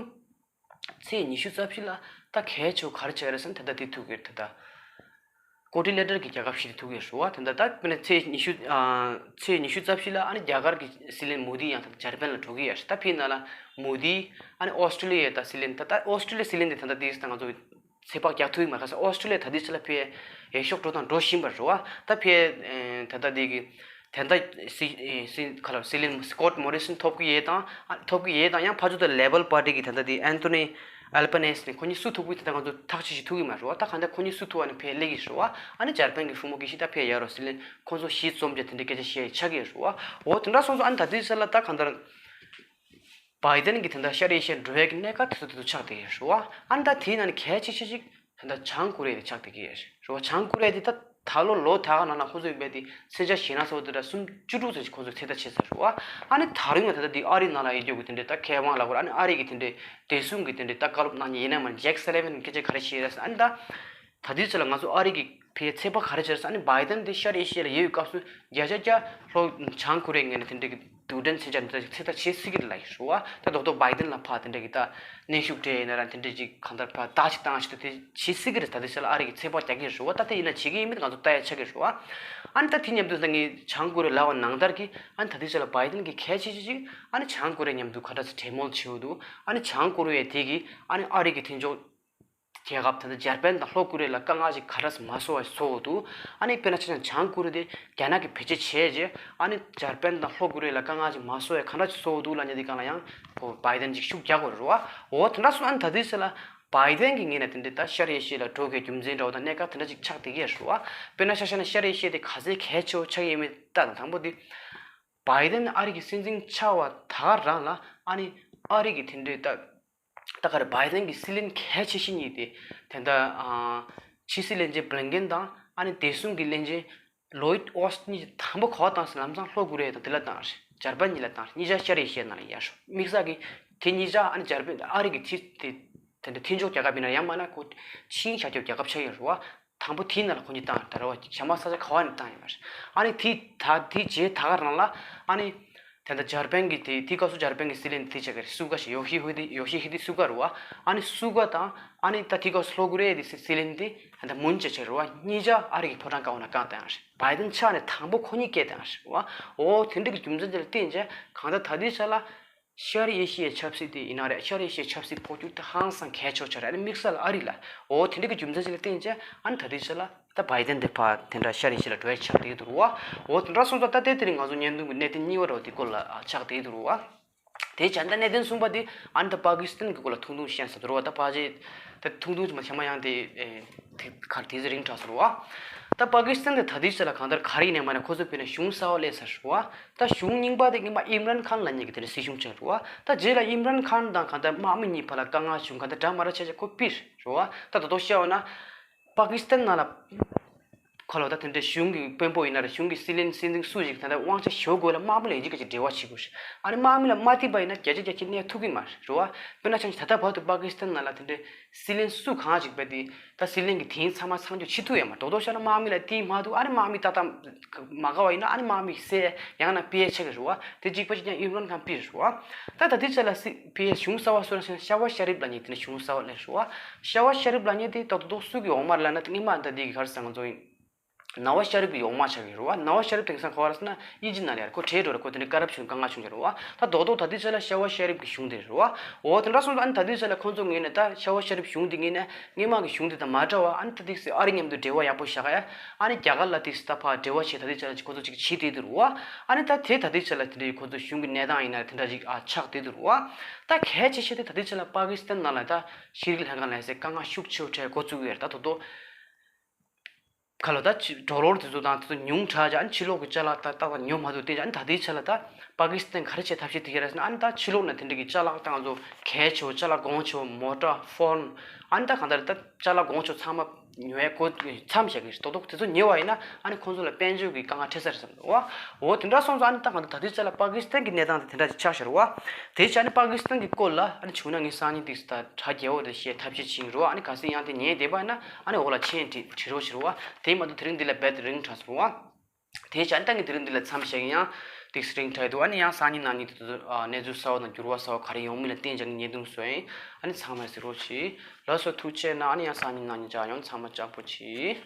ཚེས་ཉི་ཤུ་རྩ་བཞི་ལ་ད་གལ་ཆེ་བོ་ག་རེ་བྱས་རེད་ཟེར་ན། ད་ལྟ་དེ་ཐུག་གི་རེད། ད་ལྟ་ ཀོ་ཊི་ལེ་ཊར་གྱི་རྒྱལ་ཁབ་ཞིག་ཏུ་ཐུག་ཡོད་རེད་བ། དེ་འདྲ་ད་དཔེར་ན་ཚེས་ཉི་ཤུ་ཨ་ཚེས་ཉི་ཤུ་རྩ་བཞི་ལ་ཨ་ནི་རྒྱ་གར་གྱི་སྲིད་བློན་མོ་དི་ཡང་ད་འཇར་པན་ལ་འགྲོ་གི་ཡོད་རེད། ད་ཕྱིན་ན་ལ་མོ་དི་ཨ་ནི་ཨོ་སི་ཀྲི་ལི་ཡའི་ད་སྲིད་བློན་དེ་ད་ཨོ་སི་ཀྲི་ལི་ཡའི་སྲིད་བློན་དེ་ད་ལྟ་དེ་ད་ང་ཚོ་ཚོད་དཔག་རྒྱག་ཐུབ་ཀྱི་མ་རེད། ཁ་སང་ཨོ་སི་ཀྲི་ལི་ཡ་ད་ལྟའི་ཆ་ལ་ཕར་ཡར་ཤོག་འགྲོ་དང་འགྲོ་བཞིན་པ་རེད་བ། ད་ཕར་ད་ལྟ་དེ་གི་ད་ལྟ་སྲིད་སྲིད་ག་ལ་སྲིད་བློན་སི་ཀོཊ་མོ་རི་སན་ཐོབ་ཀྱི་ཡོད་དང་ཨ་ཐོབ་ཀྱི་ཡོད་དང་ཡང་ཕར་ཚུར་ད་ལེ་བར་པར་ཊི་གི་ད་ལྟ་དེ་ཨན་ཐོ་ནི་ཨལ་བྷ་ནེ་སི་ནི་ཁོ་གཉིས་སུ་ཐུག་པའི་ད་ལྟ་ང་ཚོ་ཐག་གཅོད་ཞིག་ཐུབ་ཀྱི་མ་རེད་བ། ད་གང་ལྟར་ཁོ་གཉིས་སུ་ཐུག་པ་ནི་ཕར་སླེབས་ཀྱི་རེད་བ། ཨ་ནི་འཇར་པན་གྱི་ཧྥུ་མོ་ཀི་ཤི་ད་ཕར་ཡར་རོ་སྲིད་བློན་ཁོ་ཚོ་གཞི་འཛོམས་བྱས་དེ་འདྲའི་སྐད་ཆ་བཤད་ཆགས་ཀྱི་རེད་བ། འོ་དེ་འདྲ་སོང་ཙང་ཨ་ནི་ད་ལྟའི་ཆ་ལ་ད་གང་ལྟར། བའི་ཌེན་གྱིས་དེ་འདྲ་ཤར་ཨེ་ཤི་ཡར་འགྲོ་ཡག་གི་གནད་འགག་དེ་ཚོ་དེ་ཚོ་ཆགས་བསྡད་ཡོད་རེད་བ། ཨ་ནི་ད་དེའི་ནང་ནས་གལ་ཆེ་ཤོས་ཅིག་ད་ལྟ་བྱང་ཀོ་རི་ཡ་དེ་ཆགས་བསྡད་ཀྱི་ཡོད་རེད་བ། བྱང་ཀོ་རི་ཡ་དེ་ད་ད་ལོ་ལོ་ད་ག་ནང་ན་ཁོ་ཚོས་ཡིན་པའི་དེ་མཚོན་ཆ་བཞེས་ན་ཚོ་དེ་འདྲ་སུམ་ཅུ་དྲུག་ཙམ་ཞིག་ཁོ་ཚོས་ཚོད་ལྟ་བྱས་ཚར་རེད་བ། ཨ་ནི་ད་རུང་ཡང་ད་ལྟ་དེ་ཨ་རིའི་ནང་ལ་ཡོད་རྒྱུ་གི་དེ་འདྲའི་ད་མཁས་དབང་ལབ་དགོས་རེད། ཨ་ནི་ཨ་རི་གི་དེ་འདྲའི་བདེ་སྲུང་གི་དེ་འདྲའི་ད་བཀའ་སློབ་གནང་མཁན་ཡིན་ན་མ་ཇེག་སེ་ལི་ཝན་སྐད་ཆ་ག་རེ་བཤད་རེད་ཟེར། ཨ་ནི་ད། ད་ལྟའི་ཆ་ལ་ང་ཚོ་ཨ་རི་གི་ཕའི་ཚོད་དཔག་ག་རེ་བྱས་ཟེར་ན། བའི་ཌེན་དེ་ཤར་ཨེ་ཤི་ཡ་ལ་ཡོད་པའི་སྐབས་སུ་བརྒྱ་ཆ་བརྒྱ་ལྷོ་བྱང་ཀོ་རི་ཡའི་ངོས་ནས་དེ་འདྲ་གི་རྡུལ་ཕྲན་མཚོན་ཆ་འདི་འདྲ་ཞིག་ཚོད་ལྟ་བྱེད་སྲིད་ཀྱི་རེད་ལབ་ཡོད་རེད་བ། ད་རྡོག་རྡོག་བའི་ཌེན་ལ་ཕར་དེ་འདྲ་གི་ད་གནོན་ཤུགས་སྤྲད་ཡིན་ན་ར་དེ་འདྲ་ཅིག་གང་ལྟར་ཕར་བརྡ་ཅིག་བཏང་ཞིག་ད་དེ་བྱེད་སྲིད་ཀྱི་རེད། ད་ལྟའི་ཆ་ལ་ཨ་རི་གི་ཚོད་དཔག་རྒྱག་གི་རེད་བ། ད་དེ་ཡིན་ན་བྱེད་ཀྱི་ཡིན་མིན་ང་ཚོ་ལྟ་ཡ་ཆགས་ཀྱི་རེད་བ། ཨ་ནི་ད་དེ་མཉམ་དུ་ད་ངས་བྱང་ཀོ་རི་ཡ་ལབ་པ་ནང་ལྟར་གྱི་ཨ་ནི་ད་ལྟའི་ཆ་ལ་བའི་ཌེན་གྱི་གལ་ཆེ་ཤོས་ཅིག་ཨ་ནི་བྱང་ཀོ་རི་ཡ་མཉམ་དུ་ག་འདྲ་སེ་གྲོས་མོལ་བྱེད་འོ་འདུག་ཨ་ནི་བྱང་ཀོ་རི་ཡ་དེ་གི་ཨ་ནི་ཨ་རི་གི་མཐུན་ཕྱོགས་རྒྱལ་ཁབ་ད་ལྟ་འཇར་པན་དང་ལྷོ་ཀོ་རི་ཡ་ལ་དཀའ་ངལ་ཞིག་ག་འདྲ་སེ་མ་བཟོ་བ་བཟོ་འོ་འདུག་ཨ་ནི་དཔེར་ན་ཆ་བཞག་ན་བྱང་ཀོ་རི་ཡ་དེ་རྒྱ་ནག་གིས་བེད་སྤྱོད་བྱས་རྗེས་ཨ་ནི་འཇར་པན་དང་ལྷོ་ཀོ་རི་ཡ་ལ་དཀའ་ངལ་ཞིག་མ་བཟོ་བའི་ག་འདྲ་ཞིག་བཟོ་འོ་འདུག་ལབ་མཁན་དེ་སྒང་ལ་ཡང་ཁོ་བའི་ཌེན་ཅིག་ཤུགས་རྒྱག་དགོས་རེད་བ། འོ་དེ་འདྲ་སོང་ཙང་ཨ་ནི་ད་ལྟའི་ཆ་ལ་བའི་ཌེན་གྱི་ངོས་ནས་དེ་འདྲའི་ད་ཤར་ཨེ་ཤི་ཡ་ལ་འགྲོ་དགོས་རྒྱུ་མཚན་འདྲ་བོ་དང་གནད་འགག་དེ་འདྲ་ཅིག་ཆགས་བསྡད་ཀྱི་རེད་བ། དཔེར་ན་ཆ་བཞག་ན་ཤར་ཨེ་ཤི་ཡ་དེ་ག་ཚད་གལ་ཆེ་བོ་ཆགས་ཀྱི་ཡོད་མེད་ལྟ་དང་། དང་པོ་དེ་བའི་ཌེན་ཨ་རི་གི་སྲིད་འཛིན་ཆགས་པ་ད་ག་རང་ལ་ཨ་ནི་ཨ་རི་གི་དེ་འདྲའི་ད་ད་ག་རེ་བའི་ཌེན་གྱི་སྲིད་བློན་གལ་ཆེ་ཤོས་གཉིས་དེ་དེ་འདྲ་ཨ་ཕྱི་སྲིད་བློན་ཆེན་བྷི་ལིན་ཀེན་དང་ཨ་ནི་བདེ་སྲུང་གི་བློན་ཆེན་ལོའིད་ཨོ་སི་ཊིན་གཉིས་དང་པོ་ག་པར་བཏང་ཟེར་ན་ལམ་སང་ལྷོ་ཀོ་རི་ཡ་དང་དེ་ལ་བཏང་རེད། འཇར་པན་གཉིས་ལ་བཏང་རེད། གཉིས་ཆ་ཤར་ཨེ་ཤི་ཡའི་ནང་ལ་ཡར་ཤོག་དམིགས་བསལ་གྱི་དེ་གཉིས་ཆ་ཨ་ནི་འཇར་པན་ཨ་རི་གི་དེ་དེ་དེ་འདྲ་མཐུན་ཕྱོགས་རྒྱལ་ཁབ་ཡིན་ན་ཡང་མིན་ན་ཁོ་ཆིངས་བཞག་རྒྱུ་རྒྱལ་ཁབ་ཆགས་ཡོད་རེད་བ། དང་པོ་དེའི་ནང་ལ་ཁོ་གཉིས་བཏང་ཡོད་རེད་བ། གཞན་པ་ས་ཆ་ག་བ་ནས་བཏང་ཡོད་མ་རེད། ཨ་ནི་དེ་ད་དེ་རྗེས་ད་ག་རང་ལ་ཨ་ནི་དེ་འདྲ་འཇར་པན་གྱི་དེ་དེའི་སྐབས་སུ་འཇར་པན་གྱི་སྲིད་བློན་དེ་ཆགས་ཀྱི་རེད། སུ་ག་ཞེས་ཡོ་ཤི་ཧི་དེ་ཡོ་ཤི་ཧི་དེ་སུ་ག་རེད་བ། ཨ་ནི་སུ་ག་དང་ཨ་ནི་ད་དེའི་སྐབས་སུ་ལྷོ་ཀོ་རི་ཡ་དེ་སྲིད་བློན་དེ་དེ་འདྲ་མུན་ཅེ་ཆགས་རེད་བ། གཉིས་ཆ་ཨ་རི་གི་ཕོ་བྲང་ཀ་བ་ནས་བཀང་བཏང་ཡོད་རེད། བའི་ཌེན་ཆགས་ནས་དང་པོ་ཁོ་གཉིས་བསྐྱལ་བཏང་ཡོད་རེད་བ། འོ་དེ་འདྲ་གི་རྒྱུ་མཚན་དེ་ལ་བརྟེན་བྱས་གང་ལྟར་ད་ལྟའི་ཆ་ལ། ཤར་ཨེ་ཤི་ཡའི་ཆབ་སྲིད་དེ་ཡིན་ན་རེད། ཤར་ཨེ་ཤི་ཡའི་ཆབ་སྲིད་འཕོ་འགྱུར་དེ་ཧང་སང་གལ་ཆེ་བོ་ཆགས་རེད། ཨ་ནི་དམིགས་བསལ་ཨ་རི་ལ། འོ་དེ་འདྲ་གི་རྒྱུ་མཚན་ཞིག་ལ་བརྟེན་བྱས་ཨ་ནི་ད་ལྟའི་ཆ་ལ་ད་བའི་ཌེན་དེ་ཕར་དེ་འདྲ་ཤར་ཨེ་ཤི་ཡ་ལ་འགྲོ་ཡ་ཆགས་བསྡད་ཀྱི་འདུག་རེད་བ། འོ་དེ་འདྲ་སོང་ཙང་ད་དེ་དེ་རིང་ང་ཚོ་བརྙན་ཐུང་གི་གནད་དོན་གཉིས་པ་འདྲ་བོ་དེ་སྐོར་ལ་ཨ་ཆགས་བསྡད་ཀྱི་འདུག་རེད་བ། དེ་བྱས་ད་གནད་དོན་གསུམ་པ་དེ་ཨ་ནི་ད་པ་ཀི་སི་ཐན་གྱི་སྐོར་ལ་ཐུང་ཐུང་བཤད་ས་འདུག་རེད་བ། ད་ཕལ་ཆེར་ད་ཐུང་ཐུང་ཅིག་མ་ཚད་མ་ཡང་དེ་ཨེ། དེ་གར་དེ་ཚོ་རིང་དྲགས་སོང་རེད་བ། ད་པ་ཀི་སི་ཐན་དེ་ད་ལྟའི་ཆ་ལ་གང་ལྟར་ག་རེ་ཡིན་ནའི་མ་ནའི་ཁོ་ཚོ་དཔེར་ན་གཞུང་གསར་པ་སླེབས་ཚར་རེད་བ། ད་གཞུང་རྙིང་པ་དེ་སྔོན་མ་ཨིམ་རན་ཁཱན་ལབ་མཁན་གྱི་དེ་འདྲ་སྲིད་གཞུང་ཆགས་རེད་བ། ད་རྗེས་ལ་ཨིམ་རན་ཁཱན་དང་གང་ལྟར་དམག་མི་གཉིས་བར་ལ་དཀའ་ངལ་བྱུང་། གང་ལྟར་འདྲ་མི་འདྲ་བྱས་བྱས་ཁོ་ཕུད་རེད་བ། ད་ད་དུང་བཤད་པ་ན་པ་ཀི་སི་ཐན་ནང་ལ་ཁོ་ལ་ད་དེ་འདྲའི་གཞུང་གི་དཔོན་པོ་ཡིན་ན་རེད། གཞུང་གི་སྲིད་བློན་སྲིད་འཛིན་སུ་ཞིག་ད་ལྟ་དབང་ཆ་ཞུ་དགོས་ལ་དམག་མི་ལ་ཡིན་གཅིག་མིན་གཅིག་འབྲེལ་བ་བྱེད་དགོས་རེད། ཨ་ནི་དམག་མི་ལ་མ་ཐིམ་པ་ཡིན་ན་བརྒྱ་ཆ་བརྒྱ་ཆ་གནས་ཐུབ་ཀྱི་མ་རེད་བ། དཔེར་ན་ཆ་བཞག་ན་ད་ལྟ་བར་དུ་པ་ཀི་སི་ཐན་ནང་ལ་དེ་འདྲའི་སྲིད་བློན་སུ་གང་ཞིག་བས་དེ་ད་སྲིད་བློན་གྱི་དེ་ཚང་མ་མཚམས་འཇོག་བྱེད་ཐུབ་ཡོད་མ་རེད། རྡོག་རྡོག་བཤད་ན་དམག་མི་ལ་དེ་མ་ཐུབ། ཨ་ནི་དམག་མི་ཏག་ཏག་མ་དགའ་བ་ཡིན་ན་ཨ་ནི་དམག་མི་བསད་ཡང་ན་ཕུད་ཡ་ཆགས་ཀྱི་རེད་བ། དེ་གཅིག་པ་གཅིག་རྐྱང་ཨིམ་རན་ཁཱན་ཕུད་རེད་བ། ད་ད་ལྟའི་ཆ་ལ་སྲིད་ཕུད་ཡ་གཞུང་གསར་པ་སུ་རེད་ཟེར་ན་ཤ་བ་ཤ་རིབ་ལབ་མཁན་དེ་ནི་གཞུང་གསར་པ་སླེབས་རེད་བ། ཤ་བ་ཤ་རིབ་ལབ་མཁན་དེ་རྡོག་རྡོག་སུ་གི་འོག་མ་རེད་ལབ་ན་དེ་སྔོན་མ་ད་དེ་གི་ག་རེ་ཟེར་ང་ཚོ་ཡིན། ནཱ་ཝ་ཤ་རིབ་ཀྱི་འོག་མ་ཆགས་ཀྱི་རེད་བ། ནཱ་ཝ་ཤ་རིབ་དེང་སང་ག་པར་ཟེར་ན་ཨི་ཇིབ་ནང་ལ་ཡར་ཁོ་བྲོས་འགྲོ་རེད། ཁོ་དེ་འདྲའི་ཀ་རབ་ཤན་དཀའ་ངལ་བྱུང་རྒྱུ་རེད་བ། ད་རྡོག་རྡོག་ད་ལྟའི་ཆ་ལ་ཤ་བ་ཤ་རིབ་ཀྱི་གཞུང་དེ་རེད་བ། འོ་དེ་འདྲ་སོང་ཙང་ཨ་ནི་ད་ལྟའི་ཆ་ལ་ཁོང་ཚོ་ངོས་ནས་ད་ཤ་བ་ཤ་རིབ་གཞུང་དེ་ངོས་ནས་སྔོན་མ་གི་གཞུང་དེ་དང་མ་འདྲ་བ། ཨ་ནི་ད་ཏོག་ཙམ་ཨ་རི་མཉམ་དུ་འབྲེལ་བ་ཡག་པོ་བཞག་ཡ། ཨ་ནི་རྒྱ་གར་ལ་ཏོག་ཙམ་ད་ཕར་འབྲེལ་བ་བྱེད་ད་ལྟའི་ཆ་ལ་ཁོང་ཚོ་ཅིག་བྱེད་བསྡད་འདུག་རེད་བ། ཨ་ནི་ད་དེ་ད་ལྟའི་ཆ་ལ་དེ་འདྲའི་ཁོང་ཚོ་གཞུང་གི་གནས་སྟངས་ཡིན་ན་དེ་འདྲ་ཅིག་ཨ་ཆགས་བསྡད་འདུག་རེད་བ། ད་གལ་ཆེ་ཤོས་དེ་ད་ལྟའི་ཆ་ལ་པ་ཀི་སི་ཐན་ནང་ལ་ད་ཤྲི་ལང་ཀ་ལ་ཟེར་དཀའ་ངལ་ཤུགས་ཆེ་བོ་འཕྲད་འགོ་བཙུགས་ཡོད་རེད། ད་དོ་དོ། ག་ལ་ད་ཕྱི་ཌོ་ལར་དེ་ཚོ་དང་དེ་ཚོ་ཉུང་དྲགས་ཀྱང་ཕྱི་ལོགས་ཀྱི་ཅ་ལག་ཏག་ཏག་ཉོ་མ་ཐུབ། དེ་ཡང་ད་ལྟའི་ཆ་ལ་ད་པ་ཀི་སི་ཐན་ག་རེ་བྱས་ཐབས་ཤེས་དེ་ག་རེ་ཟེར་ན། ཨ་ནི་ད་ཕྱི་ལོགས་ནས་དེ་འདྲ་གི་ཅ་ལག་ད་ང་ཚོ་གལ་ཆེ་བོ་ཅ་ལག་གོང་ཆེ་བོ་མོ་ཊ་ཕོན། ཨ་ནི་ད་གང་ལྟར་ད་ཅ་ལག་གོང་ཆེ་བོ་ཚང་མ་ཉོ་ཡ་གོ་མཚམས་བཞག་གི་རེད། དོ་དོ་དེ་ཚོ་ཉོས་པ་ཡིན་ན་ཨ་ནི་ཁོང་ཚོ་ལ་དཔལ་འབྱོར་གྱི་དཀའ་ངལ་འཕྲད་ས་རེད་བསམ་འདུག་བ། འོ་དེ་འདྲ་སོང་ཙང་ཨ་ནི་ད་གང་ལྟར་ད་ལྟའི་ཆ་ལ་པ་ཀི་སི་ཐན་གྱི་གནས་སྟངས་དེ་དེ་འདྲ་ཅིག་ཆགས་བཞག་རེད་བ། དེ་བྱས་ཨ་ནི་པ་ཀི་སི་ཐན་གྱི་སྐོར་ལ་ཨ་ནི་བྱུང་ན་ངས་སང་ཉིན་ཏིག་ཙམ་ད་དྲ་རྒྱས་པོ་དེ་བཤད་ཐབས་ཤེས་བྱེད་ཀྱི་རེད་བ། ཨ་ནི་གལ་སྲིད་ཡང་དེ་ཉན་བསྡད་པ་ཡིན་ན་ཨ་ནི་འོག་ལ་མཆན་བྲིས་བྲིས་རོགས་བྱེད་རོགས་བ། དེ་མ་གཏོགས་དེ་རིང་འདི་ལ་རྦད་དེ་རིང་དྲགས་སོང་བ། དེ་བྱས་ཨ་ནི་ད་ངས་དེ་རིང་འདི་ལ་མཚམས་བཞག་ཡིན། ཡང་ཏིག་ཙམ་རིང་དྲགས་འདུག་ཨ་ནི་ཡང་སང་ཉིན་གནངས་ཉིན་དེ་ཚོ་ཨ་གནས་ཚུལ་གསར་པ་དང་འགྱུར་བ་གསར་པ་ག་རེ་ཡོང་མིན་ལ་བརྟེན་བྱས་ངས་བརྙན་ཐུང་བཟོས་ཡིན། ཨ་ནི་ཚང་མས་གཟིགས་རོགས་གྱིས། ལགས་སོ། ཐུགས་རྗེ་གནང་། ཨ་ནི་ཡང་སང་ཉིན་གནངས་ཉིན་མཇལ་ཡོང་། ཚང་མ་ལྕགས་པོ་གྱིས།